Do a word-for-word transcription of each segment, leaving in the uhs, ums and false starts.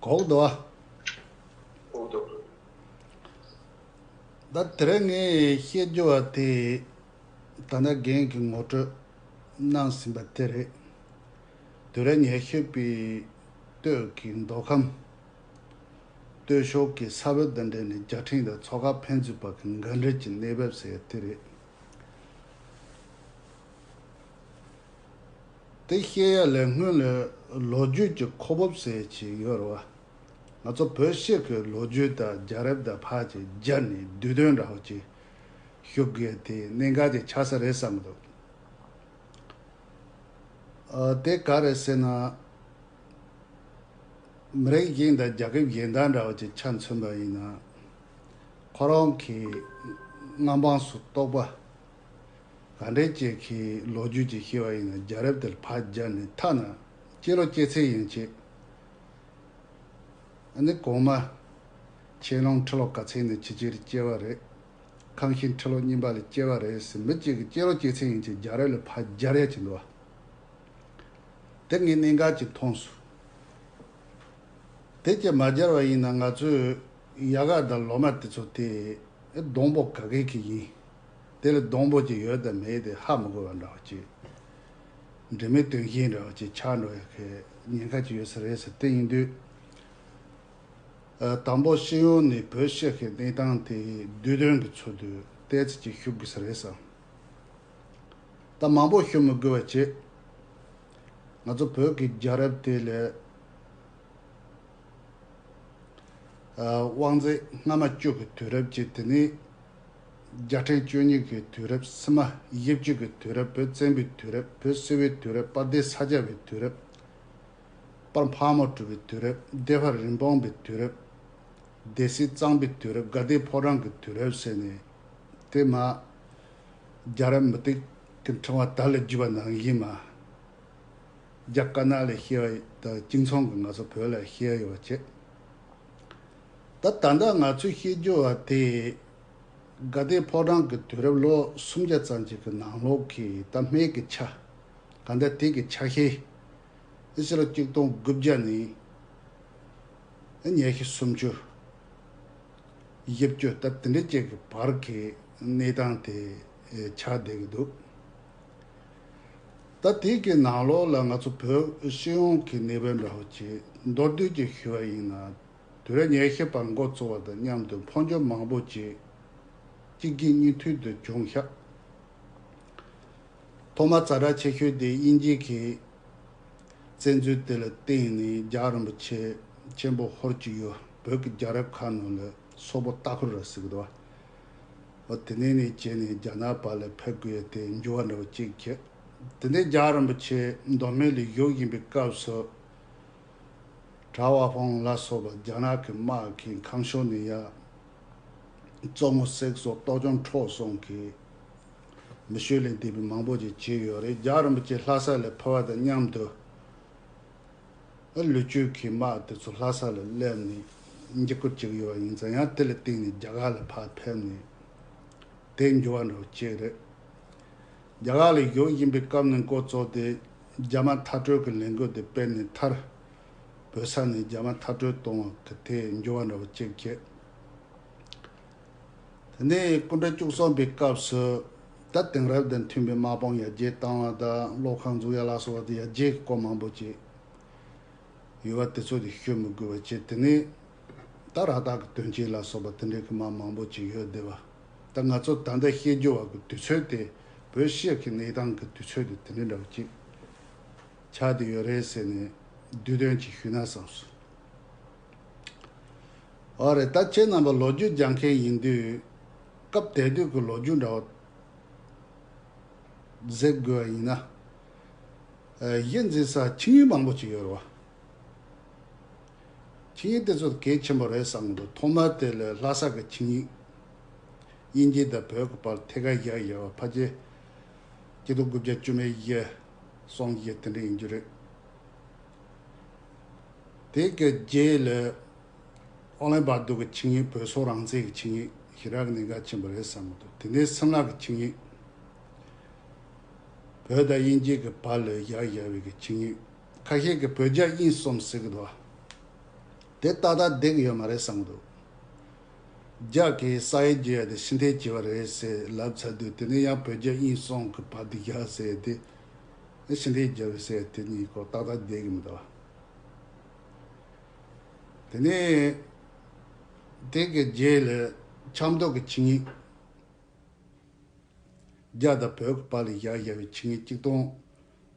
གོ་གི་འདུག་ཨ། གོ་གི་འདུག་ད་དེ་རིང་ངས་བཤད་རྒྱུ་བ་དེ། ད་ལྟ་རྒན་གྱིས་ངོ་སྤྲོད་གནང་ཟིན་པ་དེ་རེད། དུས་རབས་ཉི་ཤུ་པའི་སྟོད་ཀྱི་མདོ་ཁམས་སྟོད་ཕྱོགས་ཀྱི་ས་བོད་དང་འབྲེལ་ནས་རྒྱལ་ཕྲན་དང་ཚོ་ཁག་ཕན་ཚུན་བར་གྱི་འགལ་འབྲེལ་གྱི་གནས་བབ་ཟེར་དེ་རེད། དེ་བཤད་ཡ་ལས་སྔོན་ལ་ལོ་རྒྱུས་ཀྱི་ཁོག་དབུབ་ཟེར་ཅིག་ཡོད་རེད་བ། ང་ཚོ་བོད་སྤྱི་གི་ལོ་རྒྱུས་དང་རྒྱལ་རབས་དང་ཕར་ཅིག་སྦྱར་ནས་བསྡུས་དོན་འདྲ་བོ་ཅིག་ཞུ་དགོས་དེ་གནད་འགག་ཅིག་ཆགས་ས་རེད་བསམ་གི་འདུག་ཨ། དེ་ག་རེད་ཟེར་ན། མི་རིགས་གཞན་དང་རྒྱལ་ཁབ་གཞན་དག་འདྲ་བོ་ཅིག་ཆ་མཚོན་པ་ཡིན་ན། ཁོ་རང་གི་མངའ་འབངས་སུ་གཏོགས་པ་ག་འདྲས་ཅིག་གི་ལོ་རྒྱུས་ཅིག་བཤད་པ་ཡིན་ན། རྒྱལ་རབས་དེར་ཕར་སྦྱར་ནས་ཐ་ན་སྤྱི་ལོ་སྐྱེས་ཚེས་ཡན་ཆད། ཨ་ནི་གོང་མ་ཆན་ལུང་ཁྲི་ལོ་ག་ཚད་ནས་ཇེ་ཆེར་སྐྱེ་བ་རེད། ཁང་ཤིང་ཁྲི་ལོ་གཉིས་པ་ལ་སྐྱེ་བ་རེད་ཟེར། མི་གཅིག་གི་སྤྱི་ལོ་སྐྱེས་ཚེས་ཡན་ཆད་རྒྱལ་རབས་ལ་ཕར་སྦྱར་ཡ་ཅིག་འདུག་བ། དེ་ངས་གནད་འགག་ཅིག་མཐོང་སོང་། དེ་ཅིག་མ་སྦྱར་བ་ཡིན་ན་ང་ཚོས་ཡ་ག་དང་ལོ་མ་དེ་ཚོ་དེ་སྡོང་པོ་ག་གེ་གི་ཡིན། དེ་ལ་སྡོང་པོ་ཅིག་ཡོད་དང་མེད་དེ་ཧ་མི་གོ་བ་འདྲ་བ་ཅིག་འབྲེལ་མེད་དོན་གཞན་འདྲ་བ་ཅིག་ཆགས་འགྲོ་ཡ་གི་ཉེན་ཁ་ཅིག་ཡོད་ས་རེད་ཟེར། དེ་ཡིན་དུས། ཨ། དང་པོ་སྤྱི་ཡོངས་ནས་བོད་སྤྱི་གི་གནས་སྟངས་དེ་བསྡུས་དོན་གྱི་ཚུལ་དུ་ཏོག་ཙམ་ཅིག་ཞུ་དགོས་ས་རེད་བསམ། ད་མང་པོ་ཞུ་མི་དགོས་པ་བྱས། ང་ཚོ་བོད་ཀྱི་རྒྱལ་རབས་དེ་ལས། ཨ། དབང་མཛད་སྔ་མ་བཅུ་གི་དུས་རབས་ཅིག་དེ་ནས་རྒྱལ་ཕྲན་བཅུ་གཉིས་ཀྱི་དུས་རབས། སིལ་མ་བཞི་བཅུ་གི་དུས་རབས། བོད་བཙན་པོའི་དུས་རབས། བོད་སིལ་བུའི་དུས་རབས། དཔལ་ལྡན་ས་སྐྱ་པའི་དུས་རབས། དཔལ་ཕག་མོ་གྲུ་པའི་དུས་རབས། སྡེ་དཔལ་རིན་སྤུངས་པའི་དུས་རབས། སྡེ་སྲིད་གཙང་པའི་དུས་རབས། དགའ་ལྡན་ཕོ་བྲང་གི་དུས་རབས་ཟེར་ནས། དེ་མ་རྒྱལ་རབས་མུ་ཏིག་གི་ཕྲེང་བ་དར་ལ་བརྒྱུས་པ་ནང་བཞིན་མ། རྒྱ་དཀར་ནག་ལ་བཤད་པ་དང་གཅིག་མཚུངས་ཀྱི་ང་ཚོ་བོད་ལ་བཤད་ཡོད་པ་བྱས། ད་ད་ལྟ་ང་ཚོས་བཤད་རྒྱུ་བ་དེ། དགའ་ལྡན་ཕོ་བྲང་གི་དུས་རབས་ལོ་སུམ་བརྒྱ་ཙམ་ཅིག་གི་ནང་ལོགས་ཀྱི་ད་སྨད་ཀྱི་ཆ། གང་ལྟར་དེ་གི་ཆ་ཤས། ཕྱི་ལོ་གཅིག་སྟོང་དགུ་བརྒྱ་ནས་ཉི་ཤུ་སུམ་ཅུ། བཞི་བཅུ། ད་དེ་འདྲ་ཅིག་གི་བར་གྱི་གནས་སྟངས་དེ་ཆགས་བསྡད་ཀྱི་འདུག་ད་དེ་གི་ནང་ལོགས་ལ་ང་ཚོ་བོད་སྤྱི་ཡོངས་ཀྱི་གནས་བབ་འདྲ་བོ་ཅིག་མདོར་བསྡུས་ཅིག་ཞུ་བ་ཡིན་ན། དུས་རབས་ཉི་ཤུ་པ་འགོ་བཙུགས་པ་དང་མཉམ་དུ་འཕོ་འགྱུར་མང་པོ་ཅིག་གཅིག་རྗེས་གཉིས་མཐུད་དུ་བྱུང་ཤག་ཐོག་མ་ཛ་དྲག་ཆེ་ཤོས་དེ་དབྱིན་ཇི་གི་བཙན་འཛུལ་དེ་ལ་བརྟེན་ནས་རྒྱལ་བ་རིན་པོ་ཆེ་ཆེན་པོ་ཧོར་གྱི་ཡུལ་བོད་ཀྱི་རྒྱལ་རབས་ཁག་ནང་ལ་སོག་པོ་ལྟ་སྐོར་ར་ཟེར་གི་འདུག་བ། འོ་དེ་ནས་ནས་བྱས་ནས་རྒྱ་ནག་བར་ལ་ཕེབས་དགོས་ཡ་དེ་འགྱུར་བ་འདྲ་བོ་གཅིག་བྱས། དེ་ནས་རྒྱལ་བ་རིན་པོ་ཆེ་མདོ་སྨད་ལ་བཞུགས་བཞིན་པའི་སྐབས་སུ། གྲྭ་པ་ཕོང་ལ་སོགས་པ་རྒྱ་ནག་གི་དམག་གིས་ཁམས་ཕྱོགས་ནས་ཡར་བཙོང་མོ་བསད་སོགས་གཏོར་སྐྱོན་འཕྲོག་གསུམ་གྱིས་མི་ཤུལ་ལས་འདས་པའི་མང་པོ་ཅིག་བྱས་ཡོད་རེད། རྒྱལ་བ་རིན་པོ་ཆེ་ལྷ་ས་ལ་ཕེབས་པ་དང་མཉམ་དུ་ལོ་རྒྱུས་ཀྱི་དམག་དེ་ཚོ་ལྷ་ས་ལ་སླེབས་ནས་འཇིགས་སྐུལ་བྱེད་ཀྱི་ཡོད་པ་ཡིན་ཙང་། ཡང་དེ་ལ་བརྟེན་ནས་རྒྱ་གར་ལ་ཕར་ཕེབས་ནས། དེ་འགྱུར་བ་འགྲོ་བྱེད་རེད། རྒྱ་གར་ལ་བཞུགས་བཞིན་པའི་སྐབས་ནས་འགོ་བཙུགས་ཏེ་རྒྱ་དམར་མཐར་སྐྲོད་ཀྱི་ལས་འགུལ་དེ་སྤེལ་ནས་མཐར་བོད་ས་ནས་རྒྱ་དམར་མཐར་སྐྲོད་གཏོང་བ་གི་དེ་འགྱུར་བ་འགྲོ་བྱེད་བྱེད། དེ་ནས་སྐུ་ཕྲེང་བཅུ་གསུམ་པའི་སྐབས་སུ་ད་དེང་རབས་དང་མཐུན་པའི་དམག་དཔུང་ཡར་རྒྱས་བཏང་བ་དང་། གློག་ཁང་འཛུགས་ཡ་ལ་སོགས་པ་དེ་ཡར་རྒྱས་ཀྱི་སྐོར་མང་པོ་བྱས། ཡོད་པ་དེ་ཚོ་དེ་ཤོད་མི་དགོས་པ་བྱས། དེ་ནས་ད་ར་དྭགས་ཀྱི་དོན་རྐྱེན་ལ་སོགས་པ་དེ་འདྲའི་གི་མ་མང་པོ་ཅིག་ཡོད་བསྡད་པ། ད་ང་ཚོ་ད་ལྟ་བཤད་རྒྱུ་བ་གི་དུས་ཚོད་དེ། བོད་སྤྱི་གི་གནས་སྟངས་ཀྱི་དུས་ཚོད་དེ་དེ་འདྲ་འདྲ་བོ་ཅིག་ཆགས་བསྡད་ཡོད་རེད་ཟེར་ནས་བསྡུས་དོན་ཅིག་ཞུས་ན་བསམ་སོང་། ཨོ་རེད། ད་ཁྱེད་རྣམ་པ་ལོ་རྒྱུས་སྦྱང་མཁན་ཡིན་དུས། སྐབས་དེ་དུས་ཀྱི་ལོ་རྒྱུས་འདྲ་བོ་གཟིགས་དགོས་པ་ཡིན་ན། ཨ། གཞི་འཛིན་ས་ཆིངས་ཡིག་མང་པོ་ཅིག་ཡོད་རེད་བ། ཆིངས་ཡིག་དེ་ཚོ་གལ་ཆེན་པོ་རེད་བསམ་གི་འདུག་ཐོག་མར་དེ་ལ་ལྷ་ས་གི་ཆིངས་ཡིག་དབྱིན་ཇི་དང་བོད་ཀྱི་བར་ཐད་ཀར་བཞག་བཞག་པ། ཕལ་ཆེར་སྤྱི་ལོ་དགུ་བརྒྱ་བཅུ་མེད་བཞི། གསུམ་བཞི་དེ་འདྲ་ཡིན་རྒྱུ་རེད། དེ་གི་རྗེས་ལ་ཨོ་ལན་བར་དུ་གི་ཆིངས་ཡིག་བོད་སོག་རང་བཙན་གྱི་ཆིངས་ཡིག་ཞེ་དྲག་གི་གནད་འགག་ཆེན་པོ་རེད་བསམ་གི་འདུག་དེ་ནས་སིམ་ལ་གི་ཆིངས་ཡིག་བོད་དང་དབྱིན་ཇི་གི་བར་ལ་བཞག་བཞག་པའི་གི་ཆིངས་ཡིག་ཁ་ཤས་ཀྱིས་བོད་རྒྱ་དབྱིན་གསུམ་ཟེར་གི་འདུག་བ། དེ་ཏག་ཏག་བསྡད་ཀྱི་ཡོད་མ་རེད་བསམ་གྱི་འདུག་རྒྱ་གིས་ས་ཡ་བརྒྱད་དེ་ཕྱིར་འཐེན་བྱས་པ་རེད་ཟེར་ལབ་ཚར་དུས། དེ་ནས་ཡང་བོད་རྒྱ་དབྱིན་གསུམ་གྱི་བར་དུ་རྒྱག་ཟེར་དེ། ཕྱིར་འཐེན་བྱས་པ་ཟེར་དེ་གཉིས་ཀ་ཏག་ཏག་བསྡད་ཀྱི་མི་འདུག་དེ་ནས་དེ་གི་རྗེས་ལ་ཆབ་མདོ་གི་ཆིངས་ཡིག་རྒྱ་དང་བོད་ཀྱི་བར་ལ་བཞག་བཞག་པའི་ཆིངས་ཡིག་གཅིག་སྟོང་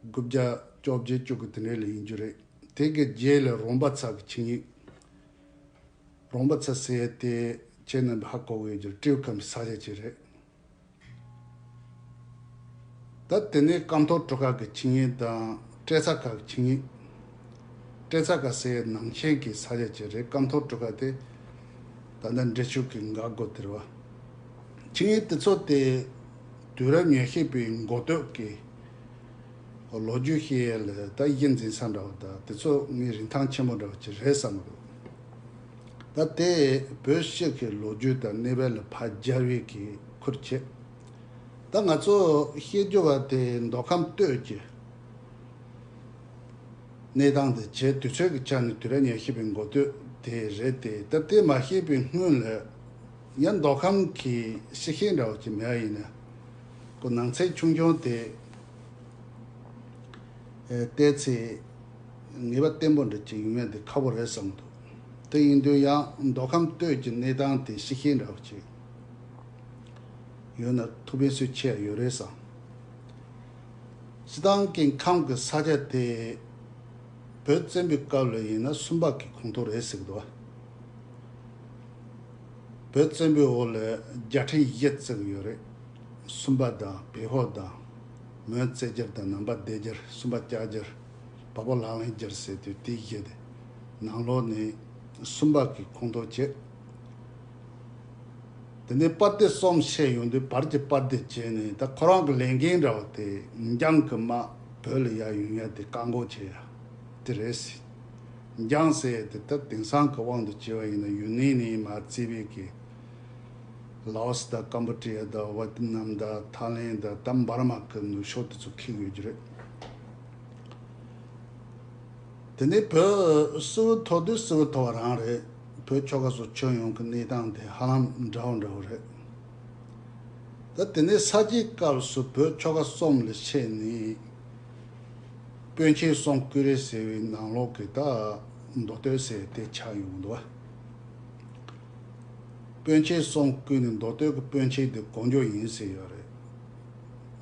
དགུ་བརྒྱ་བཅོ་བརྒྱད་བཅུ་གི་དེ་འདྲ་ལ་ཡིན་རྒྱུ་རེད། དེ་གི་རྗེས་ལ་རོམ་པ་ཚ་གི་ཆིངས་ཡིག་རོམ་པ་ཚ་ཟེར་དེ་ཁྱེད་རྣམས་ཧ་གོ་གི་ཡོད་རྒྱུ་རེད། སྤྲེའུ་ཁམས་ས་ཆ་ཅིག་རེད། ད་དེ་ནས་སྐམ་ཐོག་གྲུ་ཁ་གི་ཆིངས་ཡིག་དང་སྤྲེལ་ཚ་ཁ་གི་ཆིངས་ཡིག་སྤྲེལ་ཚ་ཁ་ཟེར་ནང་ཆེན་གྱི་ས་ཆ་ཅིག་རེད། སྐམ་ཐོག་གྲུ་ཁ་དེ་ད་ལྟ་འབྲི་ཆུ་གི་འགག་སྒོ་དེ་རེད་བ། ཆིངས་ཡིག་དེ་ཚོ་དེ་དུས་རབས་ཉི་ཤུ་པའི་འགོ་སྟོད་ཀྱི་ལོ་རྒྱུས་ཤེས་ཡས་ལ་ད་གཞི་འཛིན་ས་འདྲ་བོ་དང་དེ་ཚོ་ངའི་རིན་ཐང་ཆེན་པོ་འདྲ་བོ་ཅིག་རེད་བསམ་གི་འདུག་ད་དེ་བོད་སྤྱི་གི་ལོ་རྒྱུས་དང་གནས་བབ་ལ་ཕར་སྦྱར་བའི་གི་ཁུར་བྱེད། ད་ང་ཚོ་ཤེས་རྒྱུ་བ་དེ་མདོ་ཁམས་སྟོད་ཀྱི་གནས་སྟངས་དེ་བྱས། དུས་ཚོད་ཀྱི་ཆ་ནས་དུས་རབས་ཉི་ཤུ་པའི་འགོ་སྟོད་དེ་རེད་དེ། ད་དེ་མ་ཤེས་པའི་སྔོན་ལ་ཡང་མདོ་ཁམས་ཀྱི་ཕྱི་ཤེས་འདྲ་བོ་ཅིག་མེད་པ་ཡིན་ན། ཁོ་ནང་ཚན་ཆུང་ཆུང་དེ་ཨེ་བལྟས་ཚེ་ངེས་པ་བརྟན་པོ་འདྲ་ཅིག་ཡོང་ཡ་དེ་ཁག་པོ་རེད་བསམ་འདུག་དེ་ཡིན་དུས་ཡང་མདོ་ཁམས་སྟོད་ཀྱི་གནས་སྟངས་དེ་ཕྱི་ཤེས་འདྲ་བོ་ཅིག་ཡོད་ན་ཐུགས་ཕན་གསོས་ཆེ་ཡ་ཡོད་རེད་བསམ། སྤྱིར་བཏང་གི་ཁམས་ཀྱི་ས་ཆ་དེ་བོད་བཙན་པོའི་སྐབས་ལ་ཡིན་ན་སུམ་པ་གི་ཁོངས་གཏོགས་རེད་ཟེར་གི་འདུག་བོད་བཙན་པོའི་འོག་ལ་རྒྱལ་ཕྲན་བཞི་བརྩི་གི་ཡོད་རེད། སུམ་པ་དང་བེ་ཧོ་དང་མོན་རྩེ་རྒྱལ་དང་ནང་པ་སྡེ་རྒྱལ། སུམ་པ་ལྕགས་རྒྱལ། བལ་པོ་ལག་ལེན་རྒྱལ་ཟེར་དུས་དེ་བཞི་དེ་ནང་ལོགས་ནས་སུམ་པ་གི་ཁོངས་གཏོགས་བྱེད། དེ་ནས་དཔལ་ལྡན་གསུམ་བཤད་ཡོང་དུས་བར་གྱི་དཔལ་ལྡན་བྱས་ནས་ད་ཁོ་རང་གི་ལས་འགན་འདྲ་བོ་དེ་འཇང་གི་དམག་བོད་ལ་ཡར་ཡོང་ཡ་དེ་བཀག་འགོག་བྱེད་ཡ་དེ་རེད་ཟེར། འཇང་ཟེར་ཡ་དེ་ད་དེང་སང་གི་དབང་དུ་བྱས་པ་ཡིན་ན་ཡུན་ནན་ནས་མར་བརྩིས་པའི་གི་ལའོ་སི་དང་ཀམ་པུ་ཅི་ཡ་དང་ཝེ་ཏི་ནམ་དང་ཐའི་ལེན་དང་ད་འབར་མ་གི་ནུབ་ཕྱོགས་དེ་ཚོ་འཁེལ་ཡོད་རྒྱུ་རེད། དེ་ནས་བོད་སིལ་བུ་ཐོར་དུས་སིལ་བུ་ཐོར་བ་རང་རེད། བོད་ཆོལ་ཁ་གསུམ་ཁྱོན་ཡོངས་ཀྱི་གནས་སྟངས་དེ་ཧ་ལམ་འདྲ་བོ་འདྲ་བོ་རེད། ད་དེ་ནས་ས་སྐྱའི་སྐབས་སུ་བོད་ཆོལ་ཁ་གསུམ་ལ་ཕྱེ་ནས་དཔོན་ཆེན་གསུམ་བསྐོས་རེད་ཟེར་བའི་ནང་ལོགས་ཀྱི་ད་མདོ་སྟོད་ཟེར་དེ་ཆགས་ཡོང་འདུག་བ། དཔོན་ཆེན་གསུམ་བསྐོས་ནས་མདོ་སྟོད་ཀྱི་དཔོན་ཆེན་དེ་གོ་འཇོག་ཡིན་ཟེར་ཡོད་རེད།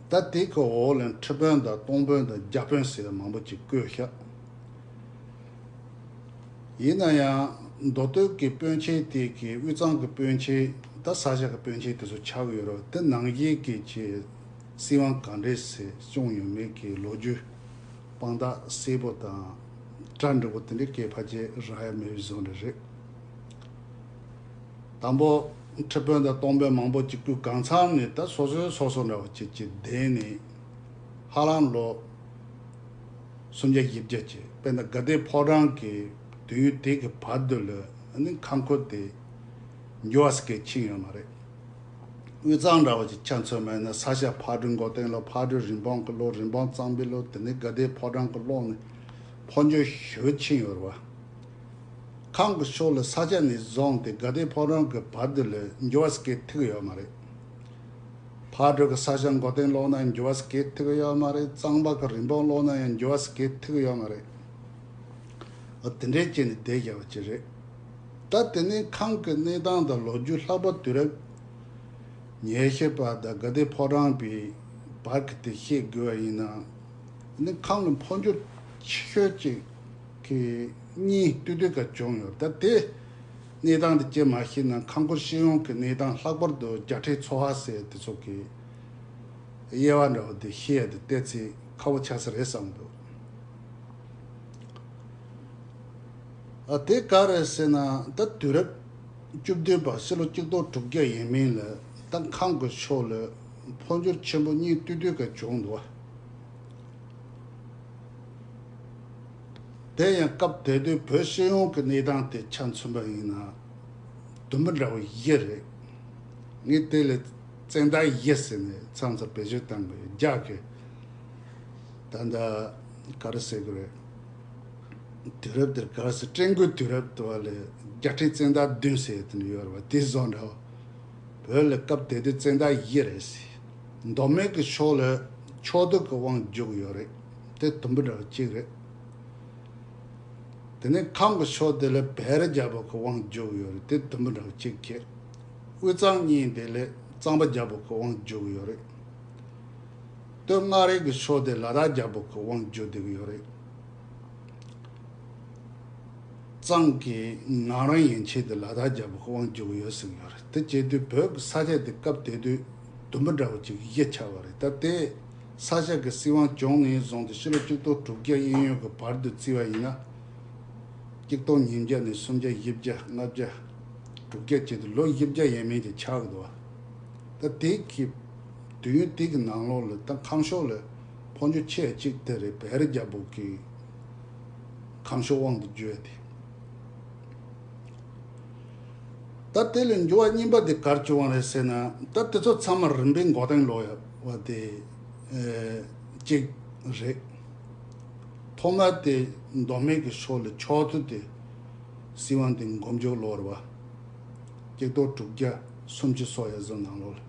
ད་དེ་གི་འོག་ལ་ཁྲི་དཔོན་དང་སྟོང་དཔོན་དང་རྒྱ་དཔོན་ཟེར་མང་པོ་ཅིག་བསྐོས་ཤག་ཡིན་ན་ཡང་མདོ་སྟོད་ཀྱི་དཔོན་ཆེན་དེ་གི་དབུས་གཙང་གི་དཔོན་ཆེན་ད་ས་སྐྱ་གི་དཔོན་ཆེན་དེ་ཚོ་ཆགས་ཡོད་རེད། དེ་ནང་བཞིན་གྱི་ཆེ་སྲིད་དབང་ག་འདྲས་སེ་སྐྱོང་ཡོད་མེད་ཀྱི་ལོ་རྒྱུས་དཔང་རྟགས་གསལ་པོ་དང་གྲ་འགྲིག་པོ་དེ་འདྲའི་སྐད་ཕལ་ཆེར་རག་ཡ་མེད་པའི་བཟོ་འདྲ་རེད། དང་པོ་ཁྲི་དཔོན་དང་སྟོང་དཔོན་མང་པོ་ཅིག་བསྐོས་གང་ཚང་ནས་ད་སོ་སོའི་སོ་སོ་འདྲ་བོ་ཅིག་ཅིག་བསྡད་ནས་ཧ་ལམ་ལོ་སུམ་བརྒྱ་བཞི་བརྒྱ་ཅིག་དཔེར་ན་དགའ་ལྡན་ཕོ་བྲང་གི་དུས་ཡུན་དེ་གི་བར་དུ་ལ་ནི་ཁམས་ཁུལ་དེ་འགྱུར་བ་ཟེར་མཁན་ཕྱིན་ཡོད་མ་རེད། དབུས་གཙང་འདྲ་བོ་ཅིག་ཆ་མཚོན་པ་ཡིན་ན་ས་སྐྱ་ཕག་གྲུ་མགོ་སྟེང་ལོག་ཕག་གྲུ་རིན་སྤུངས་ཀྱི་ལོག་རིན་སྤུངས་གཙང་པོའི་ལོག་དེ་ནས་དགའ་ལྡན་ཕོ་བྲང་གི་ལོག་ནས་འཕོ་འགྱུར་ཞེ་པོ་ཕྱིན་ཡོད་རེད་བ། ཁམས་ཀྱི་ཕྱོགས་ལ་ས་སྐྱ་ནས་བཟུང་སྟེ་དགའ་ལྡན་ཕོ་བྲང་གི་བར་དུ་ལ་འགྱུར་བ་ཟེར་མཁན་ཐུག་ཡོད་མ་རེད། ཕག་གྲུ་གི་ས་སྐྱ་མགོ་སྟེང་ལོག་ན་འགྱུར་བ་ཟེར་མཁན་ཐུག་ཡོད་མ་རེད། གཙང་པ་གི་རིན་སྤུངས་ལོག་ན་ཡང་འགྱུར་བ་ཟེར་མཁན་ཐུག་ཡོད་མ་རེད། འོ་དེ་འདྲའི་བྱས་ནས་བསྡད་བཞག་པ་ཅིག་རེད། ད་དེ་ནས་ཁམས་ཀྱི་གནས་སྟངས་དང་ལོ་རྒྱུས་ལྷག་པར་དུས་རབས་ཉི་ཤུ་པ་དང་དགའ་ལྡན་ཕོ་བྲང་པའི་བར་གྱི་དེ་བཤད་དགོས་པ་ཡིན་ན། ནི་ཁམས་ལ་འཕོ་འགྱུར་ཆེ་ཤོས་ཅིག་གི་གཉིས་ཏུ་ཏུ་ཀ་བྱུང་ཡོད། ད་དེ་གནས་སྟངས་དེ་ཅིག་མ་ཤེས་ན་ཁམས་ཁུལ་སྤྱི་ཡོངས་ཀྱི་གནས་སྟངས་ལྷག་པར་དུ་རྒྱལ་ཕྲན་ཚོ་བ་ཟེར་དེ་ཚོ་གི་དབྱེ་བ་འདྲ་བོ་དེ་ཤེས་ཡ་དེ་ཏོག་ཙམ་ཁག་པོ་ཆགས་ས་རེད་བསམ་འདུག་ཨ་དེ་ག་རེད་ཟེར་ན་ད་དུས་རབས་བཅུ་བདུན་པ་ཕྱི་ལོ་གཅིག་སྟོང་དྲུག་བརྒྱ་ཡས་མས་ལ་ད་ཁམས་ཀྱི་ཕྱོགས་ལ་འཕོ་འགྱུར་ཆེན་པོ་གཉིས་ཏུ་ཏུ་ཀ་བྱུང་འདུག་དེ་ཡང་སྐབས་དེ་དུས་བོད་སྤྱི་ཡོངས་ཀྱི་གནས་སྟངས་དེ་ཆ་མཚོན་པ་ཡིན་ན་དུམ་བུ་འདྲ་བོ་བཞི་རེད། ངས་དེ་ལ་བཙན་བདག་བཞི་ཟེར་ནས་མཚམས་མཚམས་བེད་སྤྱོད་བཏང་གི་ཡོད། རྒྱ་གི་ད་ལྟ་ག་རེ་ཟེར་གི་རེད། དུས་རབས་དེར་ག་རེ་ཟེར། ཀྲུང་གོའི་དུས་རབས་དུ་བ་ལས་རྒྱལ་ཕྲན་བཙན་བདག་བདུན་ཟེར་དེ་འདྲ་ཡོད་རེད་བ། དེ་བཟོ་འདྲ་བ། བོད་ལ་སྐབས་དེ་དུས་བཙན་བདག་བཞི་རེད་ཟེར། མདོ་སྨད་ཀྱི་ཕྱོགས་ལ་ཕྱོགས་དུས་ཀྱི་དབང་བསྒྱུར་གྱི་ཡོད་རེད། དེ་དུམ་བུ་འདྲ་བ་གཅིག་རེད། དེ་ནས་ཁམས་ཀྱི་ཕྱོགས་དེ་ལ་བལ་རྒྱལ་པོ་གི་དབང་བསྒྱུར་གྱི་ཡོད་རེད། དེ་དུམ་བུ་འདྲ་བ་གཅིག་ཁེལ། དབུས་གཙང་གཉིས་དེ་ལ་གཙང་པ་རྒྱལ་པོ་གི་དབང་བསྒྱུར་གྱི་ཡོད་རེད། སྟོད་མངའ་རིས་ཀྱི་ཕྱོགས་དེ་ལ་དྭགས་རྒྱལ་པོ་གི་དབང་བསྒྱུར་བསྡད་ཀྱི་ཡོད་རེད། གཙང་གི་ངམ་རིང་ཡན་ཆད་དེ་ལ་དྭགས་རྒྱལ་པོ་གི་དབང་བསྒྱུར་གྱི་ཡོད་ཟེར་གྱི་ཡོད་རེད། དེ་བྱེད་དུས་བོད་ཀྱི་ས་ཆ་དེ་སྐབས་དེ་དུས་དུམ་བུ་འདྲ་བོ་ཅིག་བཞི་ཆགས་པ་རེད། ད་དེ་ས་ཆ་གི་སྲིད་དབང་བྱུང་ནས་བཟུང་སྟེ་ཕྱི་ལོ་གཅིག་སྟོང་དྲུག་བརྒྱ་གཡས་གཡོན་གྱི་བར་དུ་བརྩིས་པ་ཡིན་ན། གཅིག་སྟོང་ཉིས་བརྒྱ་ནས་སུམ་བརྒྱ། བཞི་བརྒྱ། ལྔ་བརྒྱ། དྲུག་བརྒྱ་བྱས་ཏེ་ལོ་བཞི་བརྒྱ་ཡས་མས་ཀྱི་ཆགས་འདུག་བ། ད་དེ་གི་དུས་ཡུན་དེ་གི་ནང་ལོགས་ལ་ད་ཁམས་ཕྱོགས་ལ་ཕུང་ཆུ་ཆེ་གཅིག་དེ་རེད། བལ་རྒྱལ་པོ་གི་ཁམས་ཕྱོགས་དབང་དུ་བསྒྱུར་ཏེ། ད་དེ་ལས་འགྱུར་བ་གཉིས་པ་དེ་ག་རེ་བྱུང་བ་རེད་ཟེར་ན། ད་དེ་ཚོ་ཚང་མ་རིམ་པས་མགོ་རྟིང་སློག་ཡ་བ་དེ་ཨེ་གཅིག་རེད། ཐོག་མར་དེ་མདོ་སྨད་ཀྱི་ཕྱོགས་ལ་ཕྱོགས་དུས་དེ་སྲིད་དབང་དེ་མགོ་མཇུག་སློག་རེད་བ། གཅིག་སྟོང་དྲུག་བརྒྱ་སུམ་ཅུ་སོ་ཡ་ཟུར་ནང་ལོགས་ལ།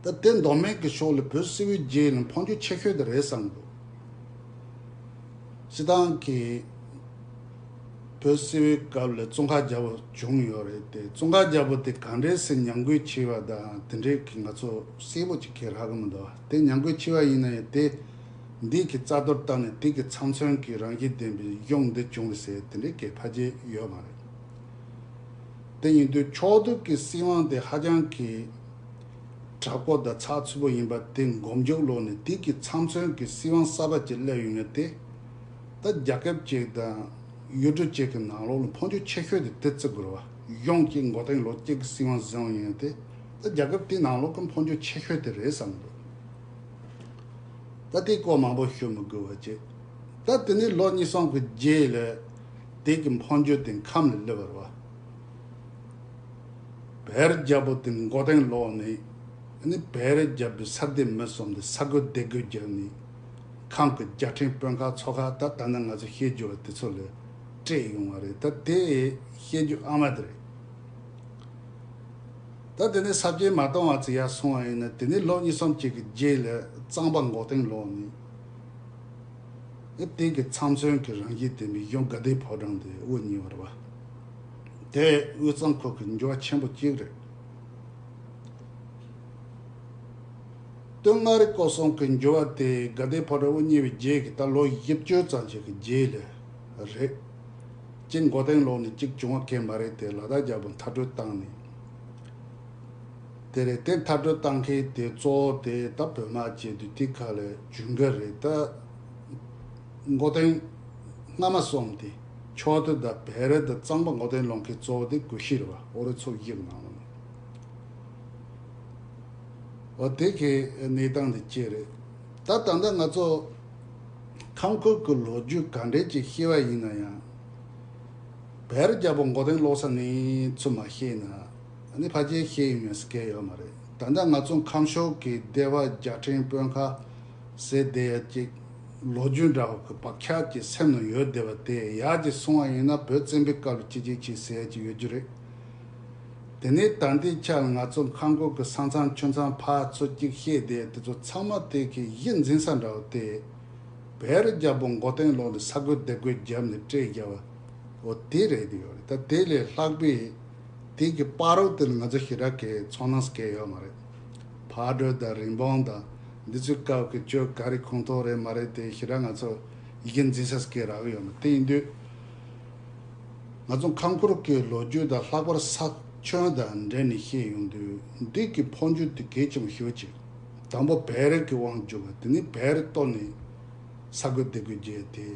ད་དེ་མདོ་སྨད་ཀྱི་ཕྱོགས་ལ་བོད་སིལ་བུའི་རྗེས་ལ་ཕུང་ཆུ་ཆེ་ཤོས་དེ་རེད་བསམ་འདུག། སྤྱིར་བཏང་གི་བོད་སིལ་བུའི་སྐབས་ལ་ཙོང་ཁ་རྒྱལ་པོ་བྱུང་ཡོད་རེད་དེ། ཙོང་ཁ་རྒྱལ་པོ་དེ་ག་འདྲས་སེ་ཉམས་རྒུད་ཆེ་བ་དང་དེ་འདྲས་ཀྱི་ང་ཚོ་གསལ་པོ་ཅིག་གི་རག་གི་མི་འདུག། དེ་ཉམས་རྒུད་ཆེ་བ་ཡིན་ན་ཡང་དེ་འདི་གི་རྩ་གཏོར་བཏང་ནས་དེ་གི་ཚབ་མཚོན་གྱི་རང་བཞིན་ལྡན་པའི་གཞུང་འདི་བྱུང་རེད་ཟེར་དེ་འདྲས་ཀྱི་ཕལ་ཆེར་ཡོད་མ་རེད། དེ་ཡིན་དུས་ཕྱོགས་དུས་ཀྱི་སྲིད་དབང་དེ་ཧ་ཅང་གི་དྲག་པོ་དང་ཚགས་ཚུད་པོ་ཡིན་པ་དེ་མགོ་མཇུག་སློག་ནས་དེ་གི་ཚབ་མཚོན་གྱི་སྲིད་དབང་གསར་པ་ཅིག་སླེབས་ཡོང་ཡ་དེ། ད་རྒྱལ་ཁབ་ཅིག་དང་ཡུལ་གྲུ་ཅིག་གི་ནང་ལོགས་ལ་ཕུང་ཆུ་ཆེ་ཤོས་དེ་དེ་བརྩི་དགོས་རེད་བ། གཞུང་གཅིག་མགོ་རྟིང་སློག་གཅིག་གི་སྲིད་དབང་བཟུང་ཡོང་ཡ་དེ། ད་རྒྱལ་ཁབ་དེའི་ནང་ལོགས་ཀྱི་ཕུང་ཆུ་ཆེ་ཤོས་དེ་རེད་བསམ་འདུག། ད་དེ་སྐོར་མང་པོ་ཞུ་མི་དགོས་པ་བྱས། ད་དེ་ནས་ལོ་གཉིས་གསུམ་གྱི་རྗེས་ལ་དེ་གི་ཕུང་ཆུ་དེ་ཁམས་ལ་སླེབས་པ་རེད་བ། བལ་རྒྱལ་པོ་དེ་མགོ་རྟིང་སློག་ནས་ནི་བལ་རྒྱལ་པོའི་ས་སྡེ་མི་གསུམ་དེ་ས་རྒོད་སྡེ་དགུ་བརྒྱབ་ནས་ཁམས་ཀྱི་རྒྱལ་ཕྲན་དཔོན་ཁག་ཚོ་ཁག་ད་ད་ནི་ང་ཚོ་བཤད་རྒྱུ་བ་དེ་ཚོ་ལ་སྤྲད་ཡོང་བ་རེད། ད་དེ་བཤད་རྒྱུ་ཨ་མ་དེ་རེད། ད་དེ་ནས་ས་བཅད་མ་གཏོང་བ་ཚོ་ཡར་སོང་བ་ཡིན་ན། དེ་ནས་ལོ་གཉིས་གསུམ་གཅིག་གི་རྗེས་ལ་གཙང་པ་མགོ་རྟིང་སློག་ནས་ཨེ་དེ་གི་ཚབ་མཚོན་གྱི་རང་བཞིན་ལྡན་པའི་གཞུང་དགའ་ལྡན་ཕོ་བྲང་དེ་དབུ་བརྙེས་པ་རེད་བ། དེ་དབུས་གཙང་ཁུལ་གྱི་འགྱུར་བ་ཆེན་པོ་གཅིག་རེད། སྟོད་མངའ་རིས་སྐོར་གསུམ་གྱི་འགྱུར་བ་དེ་དགའ་ལྡན་ཕོ་བྲང་དབུ་བརྙེས་པའི་རྗེས་ཀྱི་ད་ལོ་བཞི་བཅུ་ཙམ་ཞིག་གི་རྗེས་ལ་རེད། གཅིག་མགོ་རྟིང་སློག་ནས་གཅིག་བྱུང་བ་གང་མ་རེད་དེ། ལ་དྭགས་རྒྱལ་པོ་མཐར་སྐྲོད་བཏང་ནས། དེ་རེད། དེ་མཐར་སྐྲོད་བཏང་མཁན་དེ་གཙོ་བོ་དེ་ད་བོད་དམག་བྱེད་དུས་དེ་ཁ་ལ་ཇུན་གར་རེད། ད་མགོ་རྟིང་སྔ་མ་གསུམ་དེ་ཕྱོགས་དུས་ད་བལ་རི་ད་གཙང་པ་མགོ་རྟིང་སློག་མཁན་གཙོ་བོ་དེ་གུ་ཤྲི་རེད་བ། ཨོ་རི་ཚོ་བཞི་གི་ནང་ལོགས་ནས། འོ་དེ་གི་གནས་སྟངས་དེ་ཅི་རེད། ད་ད་ལྟ་ང་ཚོ་ཁམས་ཁུལ་གྱི་ལོ་རྒྱུས་ག་འདྲས་ཅིག་ཤེས་པ་ཡིན་ན་ཡང་། བལ་རྒྱལ་པོ་མགོ་རྟིང་སློག་ས་ནས་ཚུར་མ་ཤེས་ན་ཨ་ནི་ཕལ་ཆེར་ཤེས་ཡོང་ཡ་སྐལ་ཡོད་མ་རེད། ད་ལྟ་ང་ཚོ་ཁམས་ཕྱོགས་ཀྱི་སྡེ་པ་རྒྱལ་ཕྲན་དཔོན་ཁག་ཟེར་བསྡད་ཡ་ཅིག་ལོ་རྒྱུས་འདྲ་བོ་གི་བག་ཆགས་ཀྱི་སེམས་ནང་ཡོད་བསྡད་པ་དེ་ཡར་ཅིག་སོང་བ་ཡིན་ན་བོད་བཙན་པོའི་སྐབས་ལ་ཅི་ཅིག་ཅིག་ཟེར་ཡ་ཅིག་ཡོད་རྒྱུ་རེད། དེ་ནས་ད་ལྟའི་ཆར་ང་ཚོ་ཁམས་ཁུལ་གྱི་ས་མཚམས་ཆུ་མཚམས་ཕར་ཚུར་གཅིག་བཤད་བསྡད་དེ་ཚོ་ཚང་མ་དེ་གི་གཞི་འཛིན་ས་འདྲ་བོ་དེ། བལ་རྒྱལ་པོ་མགོ་རྟིང་སློག་ནས་ས་རྒོད་སྡེ་དགུ་བརྒྱབ་ནས་སྤྲད་བརྒྱབ་པ་འོ་དེ་རེད་དེ་ཡོད་རེད། ད་དེ་ལས་ལྷག་པའི་དེ་གི་བར་རོ་དེ་ལ་ང་ཚོ་ཞེ་དྲག་གི་ཚོར་སྣང་སྐྱེ་ཡོད་མ་རེད། ཕག་གྲུ་དང་རིན་སྤུངས་དང་འདི་ཚོའི་སྐབས་ཀྱི་ཆོས་ག་རེ་ཁུངས་གཏོགས་རེད་མ་རེད་དེ་ཞེ་དྲག་ང་ཚོ་ཡི་གེ་འཛིན་ས་སྐྱེ་རག་གི་ཡོད་མ་རེད། དེ་ཡིན་དུས། ང་ཚོ་ཁམས་ཁུལ་གྱི་ལོ་རྒྱུས་དང་ལྷག་པར་ས་ཁྱོན་དང་འབྲེལ་ནས་བཤད་ཡོང་དུས་འདི་གི་འཕོ་འགྱུར་དེ་གལ་ཆེན་པོ་ཞེ་པོ་ཅིག། དང་པོ་བལ་རི་གི་དབང་བསྒྱུར་བ། དེ་ནས་བལ་རི་གཏོར་ནས་ས་རྒོད་སྡེ་དགུ་བརྒྱབ་དེ་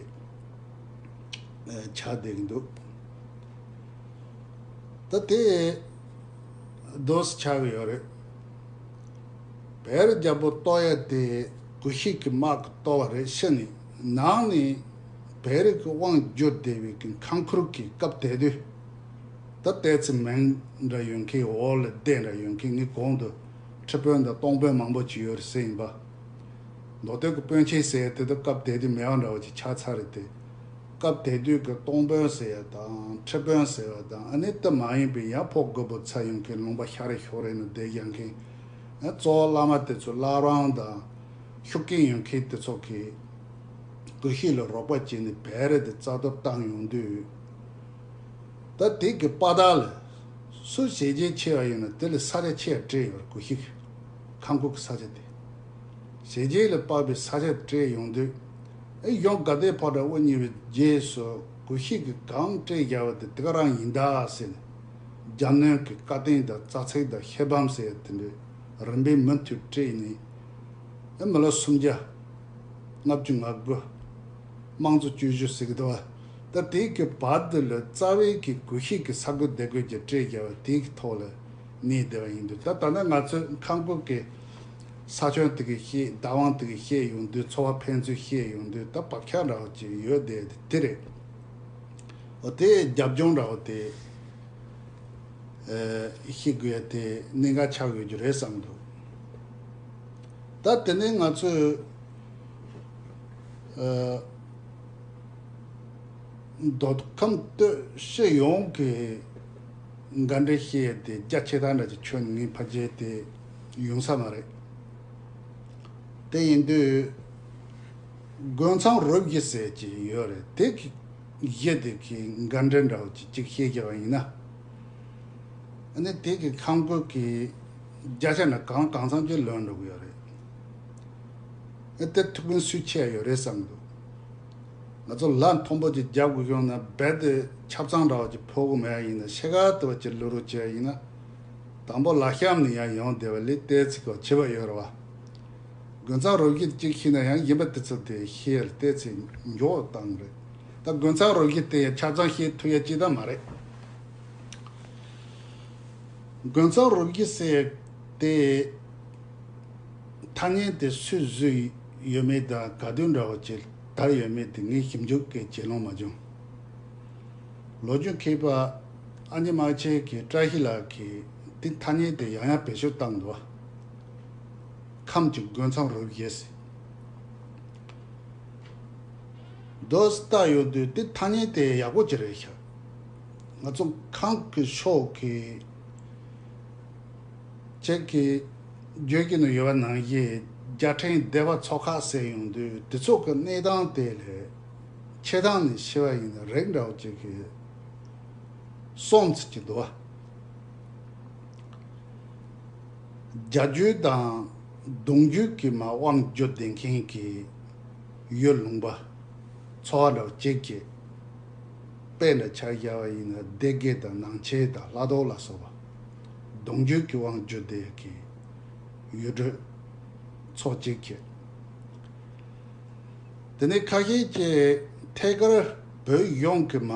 ཆགས་བསྡད་ཀྱི་འདུག། ད་དེ་རྡོ་སུ་ཆགས་ཀྱི་ཡོད་རེད། བལ་རི་རྒྱལ་པོ་གཏོར་ཡ་དེ་གུ་ཤྲི་གི་དམག་གིས་གཏོར་བ་རེད་ཤི་ནས་ནང་ནས་བལ་རི་གི་དབང་བསྒྱུར་བསྡད་པའི་གི་ཁམས་ཁུལ་གྱི་སྐབས་དེ་དུས་ད་ལྟའི་ཚེ་མིང་འདྲ་ཡོད་མཁན་འོག་ལ་སྡེ་འདྲ་ཡོད་མཁན་ངས་གོང་དུ་ཁྲི་དཔོན་དང་སྟོང་དཔོན་མང་པོ་ཅིག་ཡོད་རེད་ཟེར་ཡིན་པ། མདོ་སྟོད་ཀྱི་དཔོན་ཆེན་ཟེར་དེ་ད་སྐབས་དེ་དུས་མེད་པ་འདྲ་བོ་ཅིག་ཆགས་ཚར་རེད་དེ། སྐབས་དེ་དུས་ཀྱི་སྟོང་དཔོན་ཟེར་ཡ་དང་ཁྲི་དཔོན་ཟེར་བ་དང་ཨ་ནི་དེ་མ་ཡིན་པའི་ཡང་ཕོ་རྒོད་པོ་ཚ་ཡོང་མཁན་ལུང་པ་ཤ་རེ་ཤོ་རེ་ནས་བསྡད་ཡང་མཁན། ཨ་གཙོ་བོ་བླ་མ་དེ་ཚོ་བླ་བྲང་དང་ཤུགས་རྐྱེན་ཡོད་མཁན་དེ་ཚོ་གིས་དགོན་ཤིག་ལ་རོགས་པ་བྱས་ནས་བེ་རེ་དེ་རྩ་གཏོར་བཏང་ཡོང་དུས། ད་དེ་གི་དཔའ་རྟགས་ལ་སུ་ཞེ་རྒྱས་ཆེ་བ་ཡིན་ན་དེ་ལ་ས་ཆ་ཆེ་བ་སྤྲད་ཡོད་རེད། དགོན་ཤིག་ཁང་ཁུག་གི་ས་ཆ་དེ། ཞེ་རྒྱས་ལ་དཔག་པའི་ས་ཆ་སྤྲད་ཡོང་དུས། ཨེ་ཡང་དགའ་ལྡན་ཕོ་བྲང་དབུ་བརྙེས་པའི་རྗེས་སུ་དགོན་ཤིག་གི་གང་སྤྲད་བཞག་པ་དེ་དེ་ག་རང་ཡིན་ད་ཟེར་ནས། རྒྱབ་གནོན་གྱི་བཀའ་བསྟན་དང་རྩ་ཚིག་དང་ཤེལ་བམ་ཟེར་ཡ་དེ་འདྲའི་རིམ་པས་མུ་མཐུད་སྤྲད་ནས། ཨེ་མི་ལོ་སུམ་བརྒྱ། ལྔ་བཅུ་ང་དགུ། དམངས་གཙོ་བཅུ་བཞི་ཟེར་གི་འདུག་བ། ད་དེའི་གི་བར་དུ་ལ་རྩ་བའི་གི་དགོན་ཤིག་གི་ས་ཁུལ་སྡེ་ཁུལ་གྱི་སྤྲད་བཞག་པ་དེའི་གི་ཐོག་ལ་གནས་བསྡད་པ་ཡིན་དུས། ད་ད་ནི་ང་ཚོའི་ཁང་ཁུག་གི་ས་ཁྱོན་དེ་གི་བཤད། བདག་དབང་དེ་གི་བཤད་ཡོང་དུས། འཚོ་བ་ཕན་ཚུན་བཤད་ཡོང་དུས། ད་བག་ཆགས་འདྲ་བོ་ཅིག་ཡོད་བསྡད་དེ་དེ་རེད། འོ་དེ་རྒྱབ་ལྗོངས་འདྲ་བོ་དེ། ཨ་ཤེས་དགོས་ཡ་དེ་གནད་འགག་ཆགས་ཡོད་རྒྱུ་རེད་བསམ་འདུག་ད་དེ་ནས་ང་ཚོས་ཨ་མདོ་ཁམས་སྟོད་སྤྱི་ཡོངས་ཀྱི་འགའ་འདྲ་བཤད་ཡ་དེ་རྒྱ་ཆེ་ཐག་འདྲ་ཅིག་ཁྱོན་ནས་ངའི་ཕ་རྒྱལ་དེ་ཡོང་ས་མ་རེད། དེ་ཡིན་དུས་དགུན་ཚང་རུ་བཞི་ཟེར་གྱི་ཡོད་རེད། དེ་གི་གཞི་དེ་གི་འགན་འཁྲི་འདྲ་བོ་ཅིག་ཅིག་བཤད་རྒྱུ་བ་ཡིན་ན། ཨ་ནི་དེ་གི་ཁང་བཀོད་ཀྱི་བརྒྱ་ཆ་ནས་གང་གང་འཚམ་ཅིག་ལོན་འགྲོ་གི་ཡོད་རེད། ཨ་དེ་ཐུགས་ཕན་སུས་ཆེ་ཡོད་རེད་བསམ་འདུག་ང་ཚོ་ལ་མཐོན་པོ་ཅིག་རྒྱབ་དགོས་བྱུང་ན་རྦད་དེ་ཆབ་གཙང་འདྲ་བོ་ཅིག་ཕོག་གི་མེད་ཡ་ཡིན་ན། ཕྱེད་ཀ་དེ་བ་ཅིག་བླུག་རོགས་བྱས་ཡིན་ན། དང་པོ་ལ་གཤམ་ནས་ཡང་ཡོང་བསྡད་པ་ལས་ཏོག་ཙམ་གོ་ཆེ་བ་ཡོད་རེད་བ། དགུན་ཚང་རུ་བཞི་གཅིག་ཤེས་ན་ཡང་ཡིན་པ་དེ་ཚོ་དེ་ཤེས་ལ་ཏོག་ཙམ་མགྱོགས་བཏང་རེད། ད་དགུན་ཚང་རུ་བཞི་དེ་ཡང་ཆ་ཚང་ཤེས་ཐུབ་ཡ་ཅིག་ད་མ་རེད། དགུན་ཚང་རུ་བཞི་ཟེར་དེ་ཐ་སྙད་དེ་སུས་བཟོས་ཡོད་མེད་དང་ག་དུས་འདྲ་བོ་ཅིག་དར་ཡོད་མེད་དེ་ངས་ཞིབ་འཇུག་གི་བྱེད་ལོང་མ་བྱུང་། ལོ་རྒྱུས་མཁས་པ་ཨ་ནེ་མ་ཆེ་གི་བཀྲ་ཤིས་ལགས་ཀྱིས་དེ་ཐ་སྙད་དེ་ཡང་ཡང་བེད་སྤྱོད་བཏང་འདུག་ཁམས་ཀྱི་དགུན་ཚང་རུ་བཞི་ཟེར། མདོ་ལྟ་ཡོང་དུས་དེ་ཐ་སྙད་དེ་ཡག་པོ་ཅིག་རེད་ཤག་ང་ཚོ་ཁམས་ཀྱི་ཕྱོགས་ཀྱི་ཁྱེད་ཀྱིས་བརྗོད་ཀྱི་ནི་ཡོད་པ་ནང་བཞིན་རྒྱལ་ཕྲན་སྡེ་པ་ཚོ་ཁག་ཟེར་ཡོང་དུས་དེ་ཚོ་གི་གནས་སྟངས་དེ་ལས་ཆེ་སྟངས་ནས་ཤེས་པ་ཡིན་ན་རིགས་འདྲ་བོ་ཅིག་གི་གསུམ་ཙམ་ཅིག་འདུག་བ། བརྒྱད་ཅུ་དང་གདུང་རྒྱུད་ཀྱི་མ་དབང་བསྒྱུར་བསྡད་མཁན་གྱི་ཡུལ་ལུང་པ་ཚོ་བ་འདྲ་བོ་གཅིག་གི་དཔེ་འདྲ་ཆ་བཞག་པ་ཡིན་ན་སྡེ་དགེ་དང་ནང་ཆེན་དང་ལྷ་ཐོག་ལ་སོགས་པ་གདུང་རྒྱུད་ཀྱི་དབང་བསྒྱུར་བསྡད་ཀྱི་ཡུལ་གྲུ་ཚོ་གཅིག་གི། དེ་ནས་ཁ་ཤས་ཀྱིས་ཐད་ཀར་བོད་ཡོངས་ཀྱི་མ་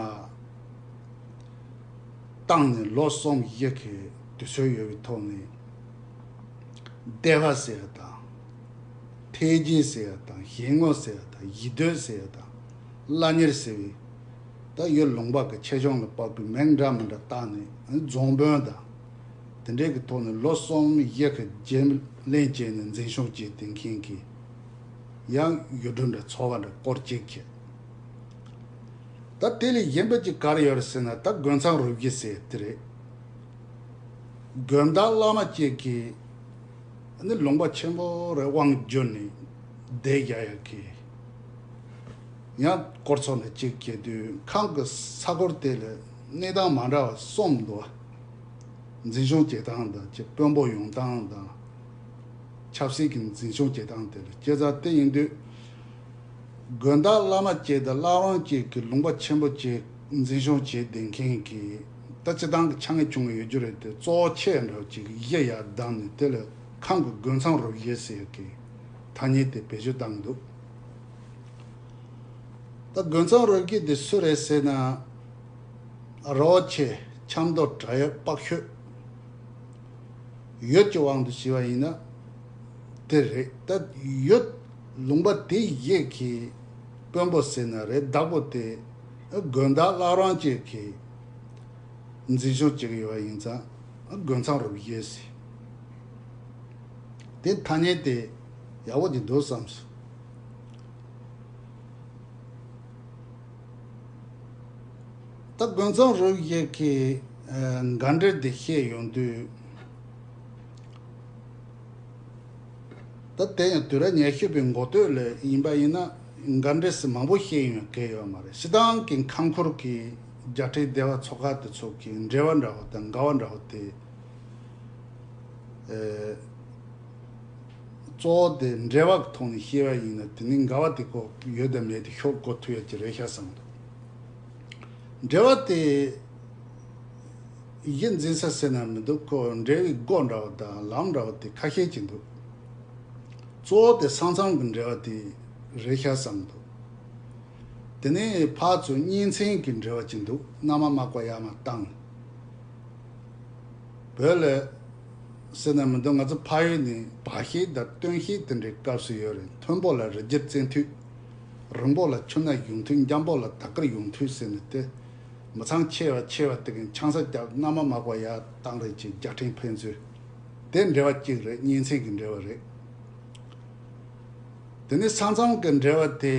བཏང་ནས་ལོ་གསུམ་བཞི་གི་དུས་ཚོད་ཡོད་པའི་ཐོག་ནས་སྡེ་པ་ཟེར་ཡ་དང་། ཐེག་ཆེན་ཟེར་ཡ་དང་། ཞལ་ངོ་ཟེར་ཡ་དང་། གཞི་སྡོད་ཟེར་ཡ་དང་། བླ་གཉེར་ཟེར་བའི་ད་ཡུལ་ལུང་པ་གི་ཆེ་ཆུང་ལ་དཔག་པའི་མིང་འདྲ་མི་འདྲ་བཏགས་ནས་རྫོང་དཔོན་དང་། དེ་འདྲའི་གི་ཐོག་ནས་ལོ་གསུམ་བཞི་གི་རྒྱུན་ལས་བྱས་ནས་འཛིན་སྐྱོང་བྱས་བསྡད་མཁན་གྱི་ཡང་ཡུལ་གྲུ་འདྲ་ཚོ་བ་འདྲ་སྐོར་གཅིག་གི། ད་དེ་ལས་གཞན་པ་ཅིག་ག་རེ་ཡོད་རེད་ཟེར་ན། ད་དགུན་ཚང་རུ་བཞི་ཟེར་དེ་རེད། དགོན་བདག་བླ་མ་གཅིག་གིས་ནི་ལུང་པ་ཆེན་པོ་རེ་དབང་བསྒྱུར་ནས་བསྡད་བཞག་ཡག་གི། ཡང་སྐོར་ཚོགས་འདྲ་གཅིག་བྱེད་དུས་ཁམས་ཀྱི་ས་ཁུལ་དེ་ལ་གནས་སྟངས་མ་འདྲ་བ་གསུམ་འདུག་བ། འཛིན་སྐྱོང་བྱེད་སྟངས་དང་། ཅིག་དཔོན་པོ་ཡོང་སྟངས་དང་། ཆབ་སྲིད་ཀྱི་འཛིན་སྐྱོང་བྱེད་སྟངས་དེ་ལ། བྱས་ཙང་དེ་ཡིན་དུས། དགོན་བདག་བླ་མ་གཅིག་དང་བླ་བྲང་གཅིག་གིས་ལུང་པ་ཆེན་པོ་གཅིག་འཛིན་སྐྱོང་བྱེད་བསྡད་མཁན་གྱི་ད་སྤྱི་བཏང་གི་ཆ་ངེས་བྱུང་ཡོད་རྒྱུ་རེད་དེ། གཙོ་བོ་ཆེ་འདྲ་བོ་ཅིག་གཞི་ཡར་བསྡམས་ནས་དེ་ལ་ཁམས་ཀྱི་དགུན་ཚང་རུ་བཞི་ཟེར་གྱི་ཐ་སྙད་དེ་བེད་སྤྱོད་བཏང་འདུག་ད་དགུན་ཚང་རུ་བཞི་དེ་སུ་རེད་ཟེར་ན། ར་བ་ཆེ་ཆབ་མདོ་བྲག་གཡབ་དཔག་ཤོད། ཡུལ་གྱི་དབང་དུ་བྱས་པ་ཡིན་ན་དེ་རེད། ད་ཡུལ་ལུང་པ་དེ་བཞི་གི་དཔོན་པོ་ཟེར་ན་རེད། བདག་པོ་དེ་དགོན་བདག་བླ་བྲང་གཅིག་གིས་འཛིན་སྐྱོང་བྱེད་ཀྱི་ཡོད་པ་ཡིན་ཙང་དགུན་ཚང་རུ་བཞི་ཟེར། དེ་ཐ་སྙད་དེ་ཡག་པོ་ཅིག་འདུག་བསམ་སོང་། ད་དགུན་གཙང་རུ་བཞི་གི་ཨ་འགའ་འབྲེལ་དེ་བཤད་ཡོང་དུས། ད་དེ་ཡང་དུས་རབས་ཉི་ཤུ་པའི་འགོ་སྟོད་ལ་ཡིན་པ་ཡིན་ན། འགའ་འབྲེལ་སུ་མང་པོ་བཤད་ཡོང་གི་ཡོད་མ་རེད། སྤྱིར་བཏང་གི་ཁམས་ཁུལ་གྱི་རྒྱལ་ཕྲན་སྡེ་བ་ཚོ་ཁག་དེ་ཚོ་གི་འབྲེལ་བ་འདྲ་བོ་དང་འགལ་བ་འདྲ་བོ་དེ། ཨེ། གཙོ་བོ་དེ་འབྲེལ་བ་གི་ཐོག་ནས་བཤད་པ་ཡིན་ན། དེ་ནི་འགལ་བ་དེ་ཀོ་ཡོད་དམ་མེད་དེ་ཤོད་གོ་ཐུབ་ཡ་ཅིག་རེད་ཤག་བསམ་འདུག་འབྲེལ་བ་དེ་གཞི་འཛིན་ས་ཟེར་ན་མི་འདུག་ཁོ། འབྲེལ་བའི་སྒོ་འདྲ་བོ་དང་ལམ་འདྲ་བོ་དེ་ཁ་ཤས་ཅིག་འདུག་གཙོ་བོ་དེ་ས་མཚམས་ཀྱི་འབྲེལ་བ་དེ་རེད་ཤག་བསམ་འདུག་དེ་ནས་ཕར་ཚུར་གཉེན་ཚན་གྱི་འབྲེལ་བ་ཅིག་འདུག་མནའ་མ་མ་བསྐོ་ཡར་མར་བཏང་། བོད་ལ་ཟེར་ན་མི་འདུག་ང་ཚོ་ཕ་ཡུལ་ནས་བག་ཤེས་དང་སྟོན་ཤེས་དེ་འདྲའི་སྐབས་སུ་ཡོད་རེད། མཐོན་པོ་ལ་རི་རྒྱལ་བཙན་ཐོས། རིང་པོ་ལ་ཆུ་སྣ་གཞུང་ཐོས། འཇམ་པོ་ལ་དར་དཀར་གཞུང་ཐོས་ཟེར་ནས་དེ། མི་ཚང་ཆེ་བ་ཆེ་བ་དེ་གིན་ཆང་ས་རྒྱབ། མནའ་མ་མ་བསྐོ་ཡར་བཏང་རེད་ཅེས་རྒྱལ་ཕྲན་ཕན་ཚུན། དེ་འབྲེལ་བ་གཅིག་རེད། གཉེན་ཚན་གྱི་འབྲེལ་བ་རེད། དེ་ནས་ས་མཚམས་ཀྱི་འབྲེལ་བ་དེ་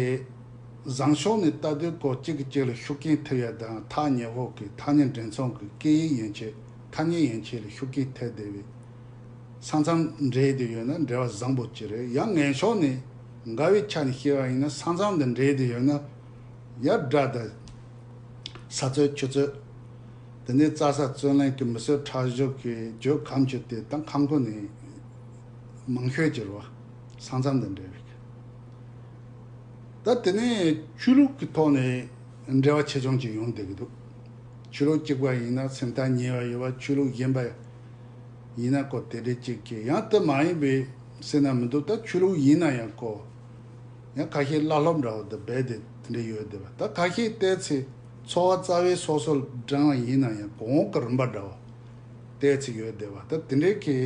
བཟང་ཕྱོགས་ནས་ལྟ་དུས་ཀོ་གཅིག་གིས་གཅིག་ལ་ཤུགས་རྐྱེན་ཐེབས་ཡ་དང་། ཐག་ཉེ་ཤོས་ཀྱི་ཐག་ཉེ་འབྲེལ་མཚུངས་ཀྱི་སྐད་ཡིག་ཡན་ཆད། ཐག་ཉེ་ཡན་ཆད་ལ་ཤུགས་རྐྱེན་ཐེབས་བསྡད་པའི་ས་མཚམས་འབྲེལ་བསྡད་ཡོད་ན་འབྲེལ་བ་བཟང་པོ་ཅིག་རེད། ཡང་ངན་ཕྱོགས་ནས་འགལ་བའི་ཆ་ནས་བཤད་པ་ཡིན་ན། ས་མཚམས་དང་འབྲེལ་བསྡད་ཡོད་ན་ཡ་དགྲ་དང་ས་རྩོད་ཆུ་རྩོད། དེ་ནས་རྩྭ་ས་རྩོད་ལེན་གྱི་མི་གསོད་ཁྲག་སྦྱོར་གྱི་རྒྱུ་གམ་ཆུ་དེ་དང་ཁམས་ཁུལ་ནས་མང་ཤོས་ཀྱི་རེད་བ། ས་མཚམས་དང་འབྲེལ་བའི། ད་དེ་ནས་ཆོས་ལུགས་ཀྱི་ཐོག་ནས་འབྲེལ་བ་ཆེ་ཆུང་ཅིག་ཡོང་བསྡད་ཀྱི་འདུག་ཆོས་ལུགས་གཅིག་པ་ཡིན་ན་སེམས་ཐག་ཉེ་བ་ཡོད་པ། ཆོས་ལུགས་གཞན་པ་ཡིན་ན་ཀོ་དེ་འདྲའི་གཅིག་གི། ཡང་དེ་མ་ཡིན་པའི་ཟེར་ན་མི་འདུག་ད་ཆོས་ལུགས་ཡིན་ན་ཡང་ཀོ། ཡང་ཁ་ཤས་བླ་སློབ་འདྲ་བོ་དང་རྦད་དེ་དེ་འདྲ་ཡོད་བསྡད་པ། ད་ཁ་ཤས་བལྟས་ཚེ་འཚོ་བ་རྩ་བའི་སོ་སོ་འབྲང་བ་ཡིན་ན་ཡང་གོང་འོག་གི་རིམ་པ་འདྲ་བོ་བལྟས་ཚེ་ཡོད་བསྡད་པ། ད་དེ་འདྲའི་གི་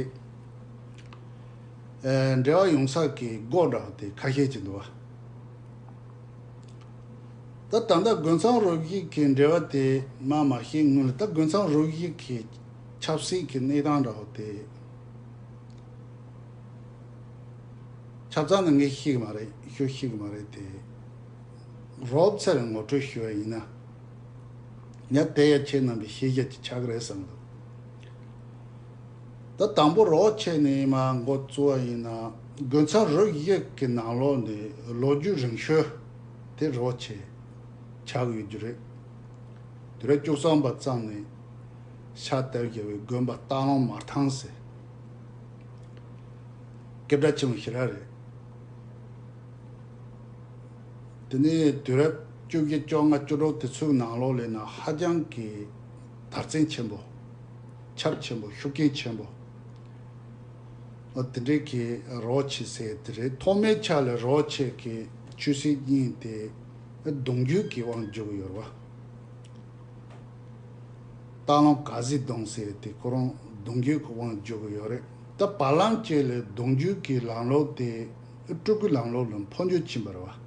ཨེ། འབྲེལ་བ་ཡོང་ས་གི་སྒོ་འདྲ་བོ་དེ་ཁ་ཤས་ཅིག་འདུག་བ། ད་ད་ལྟ་དགུན་ཚང་རུ་བཞི་གི་འབྲེལ་བ་དེ་མ་མ་ཤེས་སྔོན་ལ། ད་དགུན་ཚང་རུ་བཞི་གི་ཆབ་སྲིད་ཀྱི་གནས་སྟངས་འདྲ་བོ་དེ། ཆ་ཚང་ནི་ངས་ཤེས་ཀྱི་མ་རེད། ཤོད་ཤེས་ཀྱི་མ་རེད་དེ། རོབ་ཙམ་ངོ་སྤྲོད་ཞུ་བ་ཡིན་ན། ཡང་དེ་ཡང་ཁྱེད་རྣམ་པའི་ཤེས་བྱ་ཅིག་ཆགས་ཀྱི་རེད་བསམ་འདུག་ད་དང་པོ་རོགས་བྱས་ནས་མར་འགོ་བཙུགས་པ་ཡིན་ན། དགུན་ཚང་རུ་བཞི་གི་ནང་ལོགས་ནས་ལོ་རྒྱུས་རིང་ཤོས་དེ་རོགས་བྱས་ཆགས་ཡོད་རྒྱུ་རེད། དུས་རབས་བཅུ་གསུམ་པ་ཙམ་ནས་ཤར་དར་རྒྱས་པའི་དགོན་པ་སྟག་ལུང་མར་ཐང་ཟེར། སྐད་གྲགས་ཆེན་པོ་ཞེ་དྲག་རེད། དེ་ནས་དུས་རབས་བཅུ་བཞི་བཅོ་ལྔ་བཅུ་དྲུག་དེ་ཚོའི་ནང་ལོགས་ལ་ན་ཧ་ཅང་གི་དར་རྩེ་ཆེན་པོ། ཁྱབ་ཆེན་པོ། ཤུགས་རྐྱེན་ཆེན་པོ། འོ་དེ་འདྲའི་གི་རོགས་བྱེད་ཟེར་དེ་རེད། ཐོག་མའི་ཆ་ལ་རོགས་བྱེད་ཀྱི་ཆོས་སྲིད་གཉིས་དེ་གདུང་རྒྱུད་ཀྱི་དབང་བསྒྱུར་གྱི་ཡོད་རེད་བ། སྟག་ལུང་ག་ཟི་གདུང་ཟེར་དེ་ཁོ་རང་གདུང་རྒྱུད་ཀྱི་དབང་བསྒྱུར་གྱི་ཡོད་རེད། ད་བར་ལམ་གཅིག་ལ་གདུང་རྒྱུད་ཀྱི་ལམ་ལུགས་དེ་སྤྲུལ་སྐུའི་ལམ་ལུགས་ལ་འཕོ་འགྱུར་ཕྱིན་པ་རེད་བ།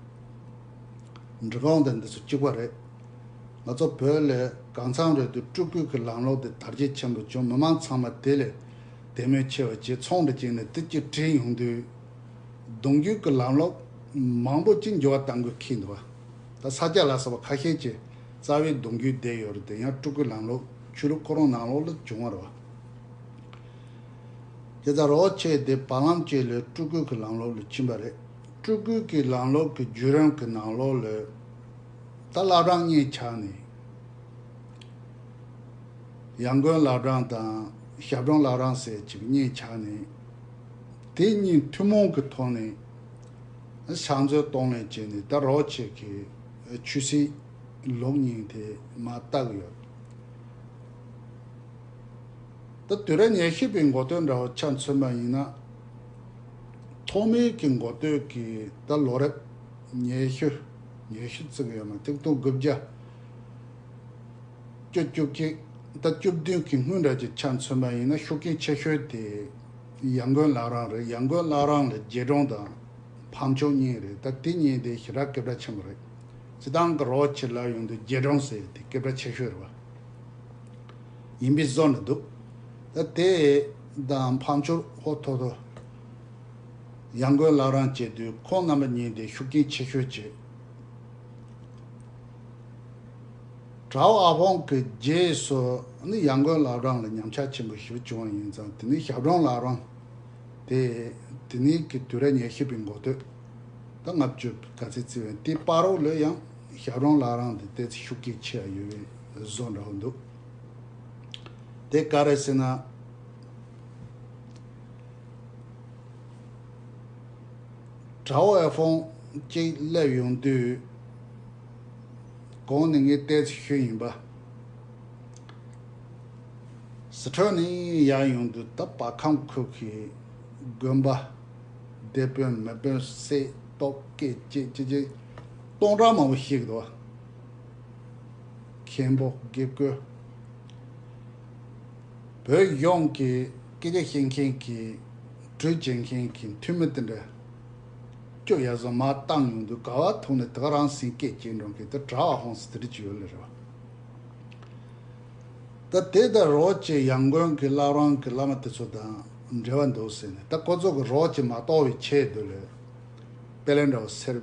འབྲི་གུང་དང་འདི་ཚོ་གཅིག་པ་རེད། ང་ཚོ་བོད་ལ་གང་འཚམ་རེ་དུས་སྤྲུལ་སྐུ་གི་ལམ་ལུགས་དེ་དར་རྒྱས་ཆེན་པོ་བྱུང་། མི་མང་ཚང་མ་དེ་ལ་དད་མོས་ཆེ་བ་བྱས། ཚོང་འདྲ་བྱས་ནས་དེ་གཅིག་དྲན་ཡོང་དུས། གདུང་རྒྱུད་ཀྱི་ལམ་ལུགས་མང་པོ་ཅིག་འགྱུར་བ་གཏང་དགོས་ཁེལ་འདུག་བ། ད་ས་སྐྱ་ལ་སོགས་པ་ཁ་ཤས་ཀྱི་རྩ་བའི་གདུང་རྒྱུད་བསྡད་ཡོད་རེད་དེ། ཡང་སྤྲུལ་སྐུའི་ལམ་ལུགས་ཆོས་ལུགས་ཁོ་རང་ནང་ལོགས་ལ་བྱུང་བ་རེད་བ། དེ་ལྟར་རོགས་བྱས་ཏེ་བར་ལམ་གཅིག་ལ་སྤྲུལ་སྐུ་གི་ལམ་ལུགས་ལ་ཕྱིན་པ་རེད། སྤྲུལ་སྐུ་གི་ལམ་ལུགས་ཀྱི་བརྒྱུད་རིམ་གྱི་ནང་ལོགས་ལ་ད་བླ་བྲང་གཉིས་ཆགས་ནས། ཡར་དགོན་བླ་བྲང་དང་ཞབས་དྲུང་བླ་བྲང་ཟེར་གཅིག་གཉིས་ཆགས་ནས། དེ་གཉིས་ཐུན་མོང་གི་ཐོག་ནས་ཕྱག་མཛོད་གཏོང་ལེན་བྱས་ནས། ད་རོགས་བྱེད་ཀྱི་ཆོས་སྲིད་ལུགས་གཉིས་དེ་མར་བལྟ་གི་ཡོད། ད་དུས་རབས་ཉི་ཤུ་པའི་འགོ་སྟོད་འདྲ་བོ་ཆ་མཚོན་པ་ཡིན་ན། ཐོག་མའི་གི་འགོ་སྟོད་ཀྱི་ད་ལོ་རབས་ཉི་ཤུ། ཉི་ཤུ་བརྩི་གི་ཡོད་མ། ཆིག་སྟོང་དགུ་བརྒྱ་བཅུ། བཅུ་གཅིག། ད་བཅུ་བདུན་གྱི་སྔོན་འདྲ་ཅིག་ཆ་མཚོན་པ་ཡིན་ན། ཤུགས་རྐྱེན་ཆེ་ཤོས་དེ་ཡར་དགོན་བླ་བྲང་རེད། ཡར་དགོན་བླ་བྲང་ལ་རྗེ་དྲུང་དང་ཕམ་ཆོས་གཉིས་རེད། ད་དེ་གཉིས་དེ་ཞེ་དྲག་སྐད་གྲགས་ཆེན་པོ་རེད། སྤྱིར་བཏང་གི་རོགས་བྱེད་ལབ་ཡོང་དུས་རྗེ་དྲུང་ཟེར་དེ་སྐད་གྲགས་ཆེ་ཤོས་རེད་བ། ཡིན་པའི་བཟོ་འདྲ་འདུག་ད་དེ་དང་ཕམ་ཆོས་ཧོ་ཐོ་ཐོ། ཡར་དགོན་བླ་བྲང་བྱེད་དུས་ཁོང་རྣམ་པ་གཉིས་དེ་ཤུགས་རྐྱེན་ཆེ་ཤོས་བྱེད། གྲྭ་བ་ཨ་ཕོང་གི་རྗེས་སུ་ནི་ཡར་དགོན་བླ་བྲང་ལ་ཉམས་ཆག་ཆེན་པོ་ཞིག་བྱུང་བ་ཡིན་ཙང་། དེ་ནི་ཞབས་དྲུང་བླ་བྲང་དེ། དེ་ནི་གི་དུས་རབས་ཉི་ཤུ་པའི་འགོ་སྟོད་དང་ལྔ་བཅུ་ག་ཚོད་བརྩི་བའི་དེའི་བར་རོ་ལ་ཡང་ཞབས་དྲུང་བླ་བྲང་དེ་ཏོག་ཙམ་ཤུགས་རྐྱེན་ཆེ་བ་ཡོད་པའི་བཟོ་འདྲ་བོ་འདུག་དེ་ག་རེ་ཟེར་ན། གྲྭ་བ་ཨ་ཕོང་གཅིག་སླེབས་ཡོང་དུས། གོང་ནས་ངས་ཏོག་ཙམ་ཞུས་ཡིན་པ། ཟི་ཁྲོན་ནས་ཡར་ཡོང་དུས་ད་བར་ཁམས་ཁུལ་གྱི་དགོན་པ། སྡེ་དཔོན་མི་དཔོན་སྲས་སྟོབས་སྐད་ཅིག་ཅིག་ཅིག་སྟོང་ཕྲག་མང་པོ་ཞིག་འདུག་མཁན་པོ་དགེ་བསྐོས། བོད་གཞུང་གི་སྐད་ཆ་བཤད་མཁན་གྱི་གྲོས་བྱེད་མཁན་གྱི་འཐུས་མི་དེ་འདྲ་ཅོ་ཡ་བཟོ་མ་བཏང་ཡོང་དུས། ག་བ་ཐུག་ནས་དེ་ག་རང་སེམས་སྐད་ཅིག་འགྲོ་མཁན་དེ་གྲྭ་བ་ཧོང་སི་དེ་འདྲ་ཅིག་ཡོད་ལེ་རེད་བ། ད་དེ་ད་རོགས་ཀྱི་ཡར་དགོན་གྱི་བླ་བྲང་གི་བླ་མ་དེ་ཚོ་དང་འབྲེལ་བ་འདུག་ཟེར་ནས། ད་ཁོ་ཚོ་གི་རོགས་ཀྱི་མ་གཏོགས་པའི་ཆེད་དུ་ལས་དཔེ་ལེན་འདྲ་བོ་ཟེར།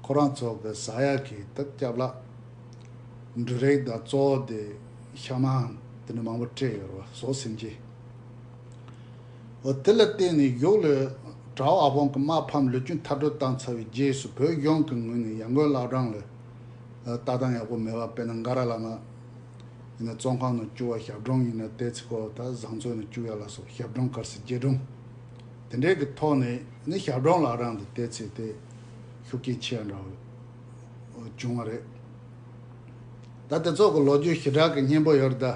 ཁོ་རང་ཚོ་གི་ཟ་ཡག་གི་ད་སྐྱབས་ལ་འབྲུ་རིགས་དང་གཙོ་བོ་དེ་ཤ་མང་དེ་འདྲ་མང་པོ་སྤྲད་ཡོད་རེད་བ། ཟོག་ཟིན་གྱི། འོ་དེ་ལ་བརྟེན་ནས་གཞུག་ལ་གྲྭ་བ་ཨ་ཕོང་གི་དམག་ཕམ་ལོ་རྒྱུས་མཐར་སྐྲོད་བཏང་ཚར་བའི་རྗེས་སུ་བོད་གཞུང་གི་ངོས་ནས་ཡར་དགོན་བླ་བྲང་ལ་ལྟ་སྟངས་ཡག་པོ་མེད་པ། དཔེར་ན་འགའ་ར་བླ་མ་ཡིན་ན་བཙོན་ཁང་ནང་བཅུག་པ། ཞབས་དྲུང་ཡིན་ན་ཏོག་ཙམ་ཁོ་ད་བཟང་ཚོད་ནང་བཅུག་ཡ་ལ་སོགས། ཞབས་དྲུང་ག་རེ་ཟེར། རྗེས་དྲུང་དེ་འདྲའི་གི་ཐོག་ནས་ནི་ཞབས་དྲུང་བླ་བྲང་དེ་ཏོག་ཙམ་དེ་ཤུགས་རྐྱེན་ཆེ་བ་འདྲ་བོ་བྱུང་བ་རེད། ད་དེ་ཚོ་གི་ལོ་རྒྱུས་ཞེ་དྲག་གི་སྙན་པོ་ཡོད་རེད་ད།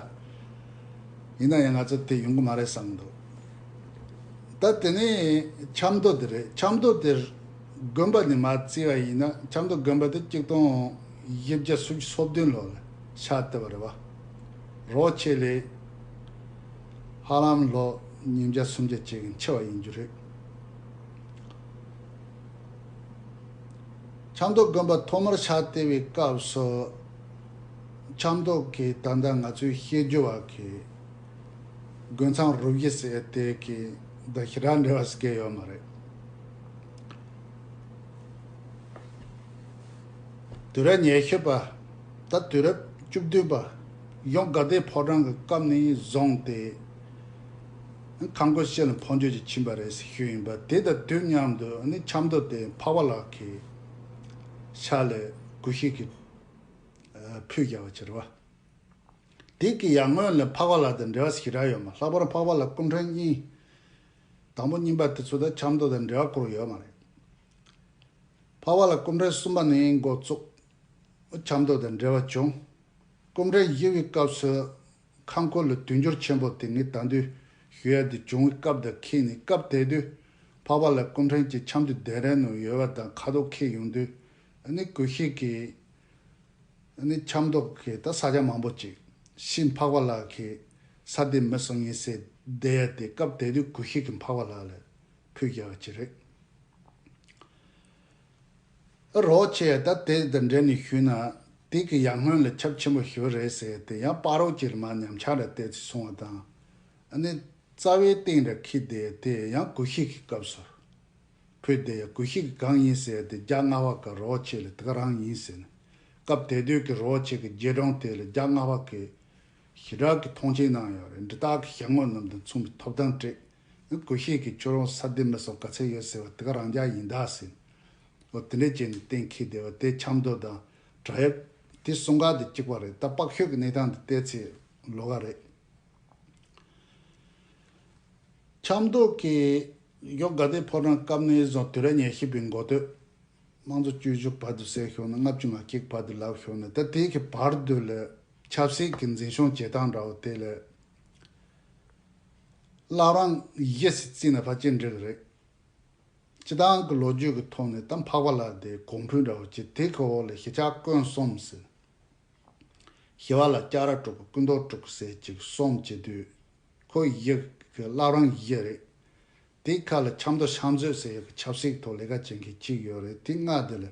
ཡིན་ན་ཡང་ང་ཚོ་དེ་ཡོང་གི་མ་རེད་བསམ་འདུག་ད་དེ་ནས་ཆབ་མདོ་དེ་རེད། ཆབ་མདོ་དེར་དགོན་པ་ནས་མར་བརྩིས་པ་ཡིན་ན། ཆབ་མདོ་དགོན་པ་དེ་གཅིག་སྟོང་བཞི་བརྒྱ་སུམ་ཅུ་སོ་བདུན་ལོ་ལ་ཕྱག་བཏབ་པ་རེད་བ། རོགས་ཆེ་ལས་ཧ་ལམ་ལོ་ཉིས་བརྒྱ་སུམ་བརྒྱ་ཅིག་འཆི་བ་ཡིན་རྒྱུ་རེད། ཆབ་མདོ་དགོན་པ་ཐོག་མར་ཕྱག་བཏབ་པའི་སྐབས་སུ། ཆབ་མདོ་གི་ད་ལྟ་ང་ཚོའི་བཤད་རྒྱུ་བ་གི་དགོན་ཚང་རུ་བཞི་ཟེར་དེ་གི་ད་ཞེ་དྲག་འབྲེལ་བ་ཟེར་གྱི་ཡོད་མ་རེད། དུས་རབས་ཉི་ཤུ་པ། ད་དུས་རབས་བཅུ་བདུན་པ། གཞུང་དགའ་ལྡན་ཕོ་བྲང་གི་སྐབས་ནས་བཟུང་སྟེ་ཁམས་ཁུལ་སྤྱི་ལ་འཕོ་འགྱུར་ཅིག་ཕྱིན་པ་རེད་ཞུས་ཡིན་པ། དེ་དང་དུས་མཉམ་དུ་ནི་ཆབ་མདོ་དེ་འཕགས་པ་ལགས་ཀྱི་ཕྱག་ལ་དགོན་ཤུལ་གྱི་ཕུལ་བཞག་པ་ཅིག་རེད་བ། དེ་གི་ཡར་སྔོན་ལ་འཕགས་པ་ལགས་དང་འབྲེལ་བ་ཞེ་དྲག་ཡོད་མ། ལྷག་པར་འཕགས་པ་ལགས་སྐུ་ཕྲེང་གཉིས། དང་པོ་གཉིས་པ་དེ་ཚོ་ད་ཆབ་མདོ་དང་འབྲེལ་བ་བསྐུར་ཡོད་མ་རེད། འཕགས་པ་ལགས་སྐུ་ཕྲེང་གསུམ་པ་ནས་འགོ་བཙུགས། ཆབ་མདོ་དང་འབྲེལ་བ་བྱུང་། སྐུ་ཕྲེང་བཞི་པའི་སྐབས་སུ་ཁམས་ཁུལ་ལ་དུས་འགྱུར་ཆེན་པོ་དེ་ངས་ད་དུང་ཞུ་ཡ་དེ་བྱུང་བའི་སྐབས་དང་འཁེལ་ནས། སྐབས་དེ་དུས་འཕགས་པ་ལགས་སྐུ་ཕྲེང་གཅིག་ཆབ་མདོ་གདན་རབས་ནང་ཡོད་པ་དང་ཁ་ཐུག་འཁེལ་ཡོང་དུས། ཨ་ནི་དགོན་ཤུལ་གྱི་ཨ་ནི་ཆབ་མདོ་གི་ད་ས་ཆ་མང་པོ་ཅིག་ཕྱིས་འཕགས་པ་ལགས་ཀྱི་ས་དེ་མི་གསུང་ཡིན་ཟེར་བསྡད་ཡ་དེ། སྐབས་དེ་དུས་དགོན་ཤུལ་གྱི་འཕགས་པ་ལགས་ལ་ཕུལ་བཞག་པ་ཅིག་རེད། རོགས་ཆེ་ད་དེ་དང་འབྲེལ་ནས་ཞུས་ན། དེ་གི་ཡར་སྔོན་ལ་ཁྱབ་ཆེན་པོ་ཞིག་རེད་ཟེར་དེ་ཡང་བར་རོ་ཅིག་ལ་མར་ཉམས་ཆག་འདྲ་ཏོག་ཙམ་སོང་བ་དང་། ཨ་ནི་རྩ་བའི་སྟེང་ར་འཁེལ་བསྡད་དེ་ཡང་དགོན་ཤུལ་གྱི་སྐབས་སུ་ཕུལ་བསྡད་ཡ། དགོན་ཤུལ་གྱི་གང་ཡིན་ཟེར་དེ་རྒྱ་སྔ་བ་གི་རོགས་ཆེ་ལ་དེ་ག་རང་ཡིན་ཟེར་ནས། སྐབས་དེ་དུས་ཀྱི་རོགས་ཆེ་གི་རྗེས་དྲུང་དེ་ལ་རྒྱ་སྔ་བ་གི་ཞེ་དྲག་གི་མཐོང་ཆེན་གནང་ཡོད་རེད། འབྲི་སྟག་གི་ཞལ་ངོ་རྣམས་དང་མཚུངས་པའི་ཐོབ་ཐང་སྤྲད། དགོན་ཤུལ་གྱི་ཁྱོད་རང་ས་དེ་མི་གསུང་ག་ཚད་ཡོད་ཟེར་བ་དེ་ག་རང་རྒྱ་ཡིན་ད་ཟེར། འོ་དེ་འདྲས་བྱས་ནས་གཏན་འཁེལ་བསྡད་པ་དེ་ཆབ་མདོ་དང་བྲག་གཡབ་དེ་གསུམ་ཀ་དེ་གཅིག་པ་རེད། ད་དཔག་ཤོས་ཀྱི་གནས་སྟངས་དེ་ཏོག་ཙམ་ལོགས་ཀ་རེད། ཆབ་མདོ་གི་གཞུང་དགའ་ལྡན་ཕོ་བྲང་སྐབས་ནས་བཟུང་དུས་རབས་ཉི་ཤུ་པའི་འགོ་སྟོད། དམངས་གཙོ་བཅུ་བཞི་བར་དུ་ཟེར་ཞོག་ན། ལྔ་བཅུ་ང་གཅིག་བར་དུ་ལབ་ཞོག་ན། ད་དེ་གི་བར་དུ་ལ་ཆབ་སྲིད་ཀྱི་འཛིན་སྐྱོང་བྱེད་སྟངས་འདྲ་བོ་དེ་ལ་བླ་བྲང་བཞི་ཟེར་བརྩིས་ན་ཕལ་ཆེར་འགྲིག་གི་རེད། སྤྱི་བཏང་གི་ལོ་རྒྱུས་ཀྱི་ཐོག་ནས་ད་འཕགས་པ་ལགས་དེ་གོང་ཕུད་འདྲ་བོ་ཅིག་དེ་གི་འོག་ལ་ཞི་ཆགས་དཀོན་གསུམ་ཟེར། ཞི་བ་ལྷ། སྐྱ་ར་སྤྲུལ་སྐུ། སྐུ་མདོག་སྤྲུལ་སྐུ་ཟེར་ཅིག་གསུམ་བྱེད་དུས། ཁོ་བཞི་གི་བླ་བྲང་བཞི་རེད། དེའི་ཁ་ལ་ཆབ་མདོ་ཤམ་བཟོས་ཟེར་ཡག་གི་ཆབ་སྲིད་ཐོག་ལས་ཀ་བྱེད་མཁན་གཅིག་ཡོད་རེད། དེ་ལྔ་དེ་ལ་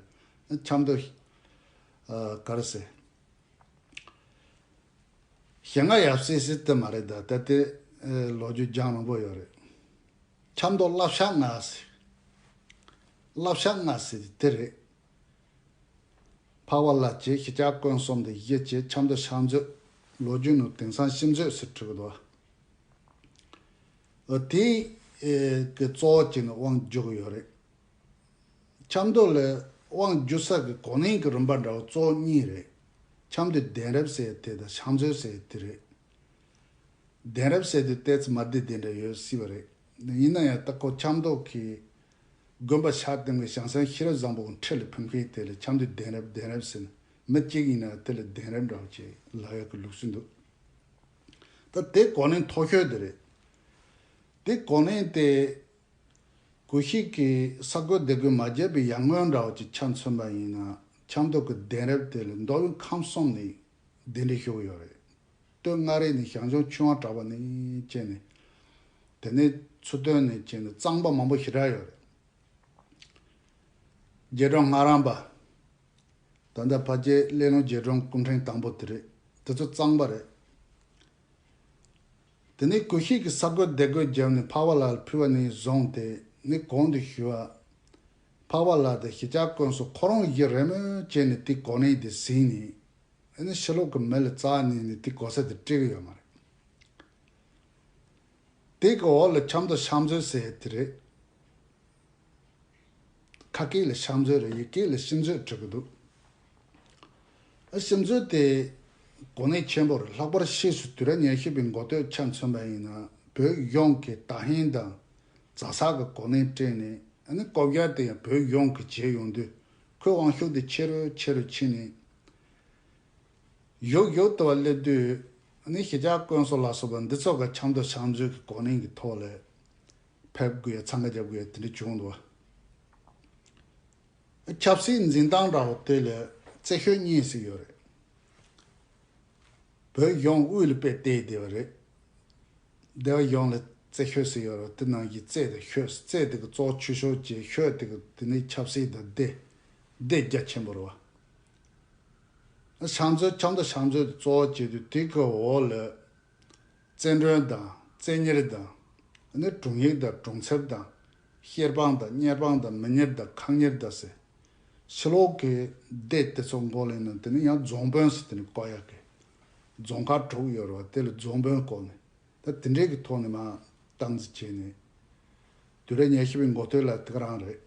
ཆབ་མདོ་ཨ་ག་རེ་ཟེར། ཞེ་ལྔ་ཡབ་སྲས་ཟེར་དེ་མ་རེད་ད། ད་དེ་ཨ་ལོ་རྒྱུས་རྒྱང་རིང་པོ་ཡོད་རེད། ཆབ་མདོ་བསླབ་བྱ་ལྔ་ཟེར། བསླབ་བྱ་ལྔ་ཟེར་དེ་རེད། འཕགས་པ་ལྷ་བྱས། ཞི་ལྕགས་སྐོན་གསུམ་དེ་བཞི་བྱས། ཆབ་མདོ་ཕྱག་མཛོད། ལོ་རྒྱུས་ནང་དེང་སང་ཤིང་མཛོད་ཟེར་བྲིས་ཀྱི་འདུག། ཨ། དེ་ཨེ་གི་གཙོ་བོ་བྱས་ནས་དབང་བསྒྱུར་གྱི་ཡོད་རེད། ཆབ་མདོ་ལ་དབང་བསྒྱུར་ས་གི་གོ་གནས་ཀྱི་རིམ་པ་འདྲ་བོ་གཙོ་བོ་གཉིས་རེད། ཆབ་མདོའི་གདན་རབས་ཟེར་དེ་དང་ཕྱག་མཛོད་ཟེར་དེ་རེད། གདན་རབས་ཟེར་དུས་ཏོག་ཙམ་མ་བདེ་བདེ་འདྲ་ཡོད་སྲིད་པ་རེད། ཡིན་ན་ཡང་ད་ཁོ་ཆབ་མདོ་གི་དགོན་པ་ཕྱག་སྟེང་གི་ཞང་སངས་ཤེས་རབ་བཟང་པོ་གི་ཁྲི་ལ་ཕེབས་མཁན་དེ་ལ་ཆབ་མདོའི་གདན་རབས་གདན་རབས་ཟེར་ནས་མི་གཅིག་ཡིན་ན་དེ་ལ་གདན་རབས་འདྲ་བོ་ཅིག་ལབ་ཡག་གི་ལུགས་སྲོལ་འདུག། ད་དེ་གོ་གནས་མཐོ་ཤོས་དེ་རེད། དེ་གོ་གནས་དེ་གུ་ཤྲི་གིས་ས་རྒོད་སྡེ་དགོན་མ་བརྒྱབ་པའི་ཡར་སྔོན་འདྲ་བོ་ཅིག་ཆ་མཚོན་པ་ཡིན་ན། ཆབ་མདོ་གི་གདན་རབས་དེ་ལ་མདོ་དབུས་ཁམས་གསུམ་ནས་གདན་འདྲེན་ཞུ་གི་ཡོད་རེད། སྟོད་མངའ་རིས་ནས་ཞང་ཞུང་ཆོས་དབང་གྲགས་པ་ནས་བྱས་ནས། དེ་ནས་ཚུར་སྟོད་ནས་བྱས་ནས་གཙང་པ་མང་པོ་ཞེ་དྲག་ཡོད་རེད། རྗེ་དྲུང་ངྷ་རམ་པ། ད་ལྟ་ཕལ་ཆེར་སླེ་ལུང་རྗེ་དྲུང་སྐུ་ཕྲེང་དང་པོ་དེ་རེད། དེ་ཚོ་གཙང་པ་རེད། དེ་ནས་གུ་ཤྲི་གིས་ས་རྒོད་སྡེ་དགོན་བརྒྱབ་ནས་འཕགས་པ་ལྷ་ལ་ཕུལ་བ་ནས་བཟུང་སྟེ། ནི་གོང་དུ་ཞུས་པ། འཕགས་པ་ལྷ་དང་ཞི་ལྕགས་སྐོན་སོགས་ཁོ་རང་བཞིན་རེས་མོས་བྱས་ནས་དེའི་གོ་གནས་དེ་ཟིན་ནས། ཨ་ནི་ཕྱི་ལོགས་ཀྱི་མི་ལ་རྩ་ནས་ནི་དེའི་གོ་ས་དེ་སྤྲད་ཀྱི་ཡོད་མ་རེད། དེ་གི་འོག་ལ་ཆབ་མདོ་ཕྱག་མཛོད་ཟེར་དེ་རེད། ཁ་སྐད་ལ་ཕྱག་མཛོད་རེད། ཡིག་སྐད་ལ་ཤིང་མཛོད་བྲིས་ཀྱི་འདུག། ཨ། ཤིང་མཛོད་དེ་གོ་གནས་ཆེན་པོ་རེད། ལྷག་པར་ཕྱིས་སུ་དུས་རབས་ཉི་ཤུ་པའི་འགོ་སྟོད་ཆ་མཚོན་པ་ཡིན་ན། བོད་གཞུང་གི་ད་ཧིན་དང་ཛ་སག་གི་གོ་གནས་སྤྲད་ནས། ཨ་ནི་བཀོད་རྒྱ་དེ་ཡང་བོད་གཞུང་གིས་བྱས་ཡོང་དུས། ཁོའི་དབང་ཤུགས་དེ་ཆེ་རུ་ཆེ་རུ་ཕྱིན་ནས། ཡུག་ཡུག་ཏུ་བ་སླེབས་དུས། ཨ་ནི་ཞི་ལྕགས་སྐོན་སོགས་ལ་སོགས་པ་འདི་ཚོ་ག་ཆབ་མདོ་ཕྱག་མཛོད་ཀྱི་གོ་གནས་ཀྱི་ཐོག་ལ་ཕེབས་དགོས་ཡ། འཚང་ཁ་རྒྱབ་དགོས་ཡ་དེ་འདྲ་བྱུང་འདུག། ཆབ་སྲིད་འཛིན་སྟངས་འདྲ་བོ་དེ་ལ་རྩེ་ཤོད་གཉིས་ཟེར་ཡོད་རེད། བོད་གཞུང་དབུས་ལ་དཔེ་བལྟས་བསྡད་པ་རེད། སྡེ་བ་གཞུང་ལ་རྩེ་ཤོད་ཟེར་ཡོད་རེད། དེ་ནང་བཞིན་རྩེ་དང་ཤོད། རྩེ་དེ་གི་གཙོ་བོ་ཆོས་ཕྱོགས་བྱས། ཤོད་དེ་གི་དེ་ནི་ཆབ་སྲིད་དང་སྡེ། སྡེ་རྒྱ་ཆེན་པོ་རེད་བ། ཕྱག་མཛོད། ཆབ་མདོ་ཕྱག་མཛོད་དེ་གཙོ་བོ་བྱས་དུས། དེ་གི་འོག་ལ་རྩེ་མགྲོན་དང་རྩེ་གཉེར་དང་། ཨ་ནི་དྲུང་ཡིག་དང་དྲུང་ཚབ་དང་། བཤེར་དཔང་དང་གཉེར་དཔང་དང་མི་གཉེར་དང་ཁང་གཉེར་དང་ཟེར། ཕྱི་ལོགས་ཀྱི་སྡེ་དེ་ཚོ་མགོ་ལེན་ན། དེ་ནི་ཡང་རྫོང་དཔོན་ཟེར། དེ་ནི་བསྐོ་ཡག་གི་རྫོང་ཁག་དྲུག་ཡོད་རེད་བ། དེ་ལ་རྫོང་དཔོན་བསྐོ་ནས། ད་དེ་འདྲའི་གི་ཐོག་ནས་མར་སྟངས་འཛིན་བྱས་ནས། དུས་རབས་ཉི་ཤུ་པའི་འགོ་སྟོད་ལ་དེ་ག་རང་རེད།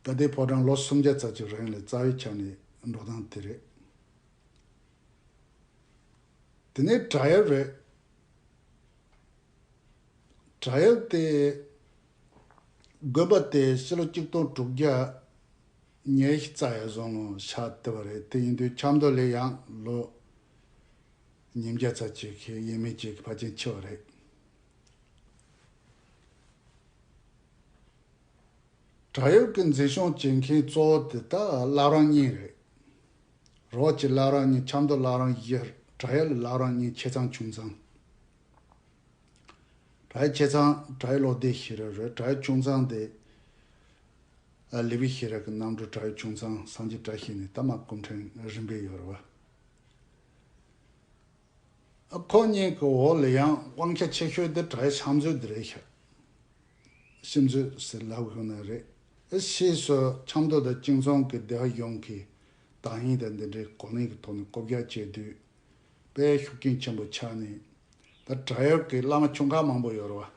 དགའ་ལྡན་ཕོ་བྲང་ལོ་སུམ་བརྒྱ་ཙམ་ཅིག་རིང་ལ་རྩ་བའི་ཆ་ནས་འགྲོ་སྟངས་དེ་རེད། དེ་ནས་བྲག་གཡབ་རེད། བྲག་གཡབ་དེ་དགོན་པ་དེ་ཕྱི་ལོ་གཅིག་སྟོང་དྲུག་བརྒྱ་ཉི་ཤུ་རྩ་ཡ་བཟོ་ལོང་ཕྱག་བཏབ་པ་རེད། དེ་ཡིན་དུས་ཆབ་མདོ་ལས་ཡང་ལོ་ཉིས་བརྒྱ་ཙམ་ཅིག་གི་ཡས་མས་ཅིག་གི་ཕལ་ཆེར་ཆེ་བ་རེད། བྲག་གཡབ་ཀྱི་འཛིན་སྐྱོང་བྱེད་མཁན་གཙོ་བོ་དེ་ད་བླ་བྲང་གཉིས་རེད། རོགས་ཀྱི་བླ་བྲང་གཉིས། ཆབ་མདོ་བླ་བྲང་བཞི། བྲག་གཡབ་བླ་བྲང་གཉིས། ཆེ་ཚང་ཆུང་ཚང་། བྲག་གཡབ་ཆེ་ཚང་བྲག་གཡབ་བློ་བདེ་ཤེས་རབ་རེད། བྲག་གཡབ་ཆུང་ཚང་དེ་ཨ་ལི་པི་ཤེས་རབ་ཀྱི་རྣམ་སྤྲུལ། བྲག་གཡབ་ཆུང་ཚང་སངས་རྒྱས་བཀྲ་ཤིས་ནས། ད་མར་སྐུ་ཕྲེང་རིམ་པས་ཡོད་རེད་བ། ཨ། ཁོ་གཉིས་ཀྱི་འོག་ལ་ཡང་དབང་ཆ་ཆེ་ཤོས་དེ་བྲག་གཡབ་ཕྱག་མཛོད་དེ་རེད་ཤག། ཤིང་མཛོད་ཟེར་ལབ་དགོས་ན་རེད། ཨ། ཕྱིས་སུ་ཆབ་མདོ་དང་གཅིག་མཚུངས་ཀྱི་སྡེ་བ་གཞུང་གི་ད་ཧིན་དང་འདི་འདྲའི་གོ་གནས་ཀྱི་ཐོག་ནས་བསྐོ་བཞག་བྱས་དུས། དཔེ་ཤུགས་རྐྱེན་ཆེན་པོ་ཆགས་ནས། ད་བྲག་གཡབ་ཀྱི་བླ་མ་ཆུང་ཁག་མང་པོ་ཡོད་རེད་བ།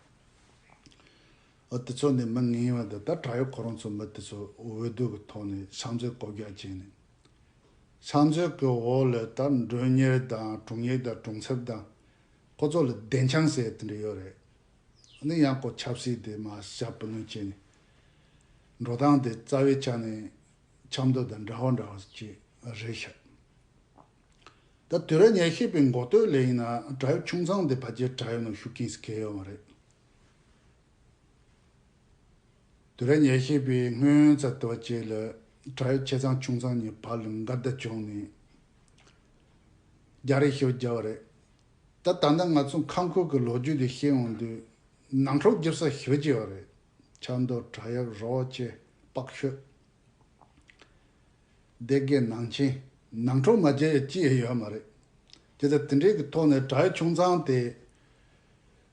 ཨ། དེ་ཚོ་ནི་མི་ངན་པ་དང་། ད་བྲག་གཡབ་ཁོ་རང་ཚོ་མི་དེ་ཚོ་འོས་བསྡུ་གི་ཐོག་ནས་ཕྱག་མཛོད་བསྐོ་བཞག་བྱས་ནས། ཕྱག་མཛོད་ཀྱི་འོག་ལ་ད་མགྲོན་གཉེར་དང་དྲུང་ཡིག་དང་དྲུང་ཚབ་དང་། ཁོ་ཚོ་ལ་སྡེ་འཆང་ཟེར་དེ་འདྲ་ཡོད་རེད། ཨ་ནི་ཡང་ཁོ་ཆབ་སྲིད་དེ་མར་ཞབས་བུ་ལོན་བྱས་ནས། འགྲོ་སྟངས་དེ་རྩ་བའི་ཆ་ནས་ཆབ་མདོ་དང་འདྲ་བོ་འདྲ་བོ་ཅིག་རེད་ཤག། ད་དུས་རབས་ཉི་ཤུ་པའི་འགོ་སྟོད་ལ་ཡིན་ན། བྲག་གཡབ་ཆུང་ཚང་དེ་ཕལ་ཆེར་བྲག་གཡབ་ནང་ཤུགས་རྐྱེན་ཟེར་གང་ཡོད་མ་རེད། དུས་རབས་ཉི་ཤུ་པའི་སྔོན་ཙམ་དུ་བ་ཅིག་ལ་བྲག་གཡབ་ཆེ་ཚང་ཆུང་ཚང་གཉིས་བར་ལ་འགལ་ཟླ་བྱུང་ནས་རྒྱག་རེས་ཞེ་པོ་བརྒྱབ་པ་རེད། ད་ད་ལྟ་ང་ཚོ་ཁམས་ཁུལ་གྱི་ལོ་རྒྱུས་དེ་ཤེས་ཡོང་དུས། ནང་འཁྲུག་རྒྱབ་ས་ཞེ་པོ་ཅིག་ཡོད་རེད། ཆབ་མདོ། བྲག་གཡབ། རོགས་ཅེ། སྤག་ཤོད། སྡེ་དགེ། ནང་ཆེན། ནང་འཁྲུག་མ་བྱས་ཡ་ཅི་ཡང་ཡོད་མ་རེད། དེ་ལྟར་དེ་འདྲའི་གི་ཐོག་ནས་བྲག་གཡབ་ཆུང་ཚང་དེ།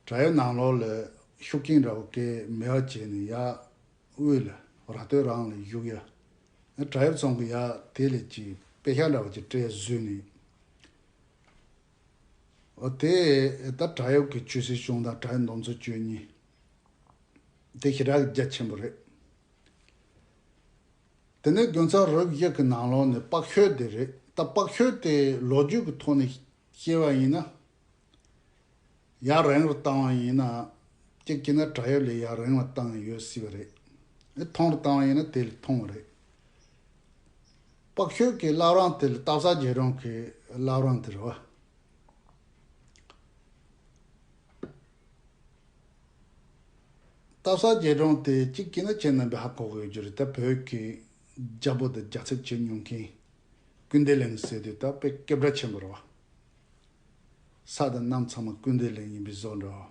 བྲག་གཡབ་ནང་ལོགས་ལ་ཤུགས་རྐྱེན་འདྲ་བོ་གང་མེད་པ་བྱས་ནས། ཡར་དབུས་ལ་ར་སྟོད་རང་ལ་བཞུགས་ཡ། བྲག་གཡབ་ཚང་གི་ཡ་དེ་ལས་ཀྱི་དཔེ་ཤ་འདྲ་བ་ཅིག་སྤྲད་བཟོས་ནས། འོ་དེ་ད་བྲག་གཡབ་ཀྱི་ཆོས་སྲིད་གཞུང་དང་བྲག་གཡབ་འདོམ་ཚོ་བཅུ་གཉིས་དེ་ཞེ་དྲག་གི་རྒྱ་ཆེན་པོ་རེད། དེ་ནས་དགུན་ཚང་རབས་བཞི་གི་ནང་ལོགས་ནས་པག་ཤོད་དེ་རེད། ད་པག་ཤོད་དེ་ལོ་རྒྱུས་ཀྱི་ཐོག་ནས་བཤད་པ་ཡིན་ན། ཡར་རིང་རུ་བཏང་བ་ཡིན་ན། གཅིག་བྱས་ན་བྲག་གཡབ་ལས་ཡར་རིང་ལ་བཏང་ཡོད་སྲིད་པ་རེད། ཨེ་ཐུང་རུ་བཏང་བ་ཡིན་ན་དེ་ལས་ཐུང་བ་རེད། པག་ཤོད་ཀྱི་བླ་བྲང་དེ་ལ་སྟག་ཚང་རྗེས་དྲུང་གི་བླ་བྲང་དེ་རེད་བ། སྟག་ཚང་རྗེས་དྲུང་དེ་གཅིག་བྱས་ན་ཁྱེད་རྣམ་པས་ཧ་གོ་གི་ཡོད་རྒྱུ་རེད། ད་བོད་ཀྱི་རྒྱལ་པོ་དང་རྒྱལ་ཚབ་བྱེད་མྱོང་མཁན་ཀུན་བདེ་གླིང་ཟེར་དུས་ད་དཔེ་སྐད་གྲགས་ཆེན་པོ་རེད་བ། ས་དང་གནམ་ཚང་མ་ཀུན་བདེ་གླིང་ཡིན་པའི་བཟོ་འདྲ།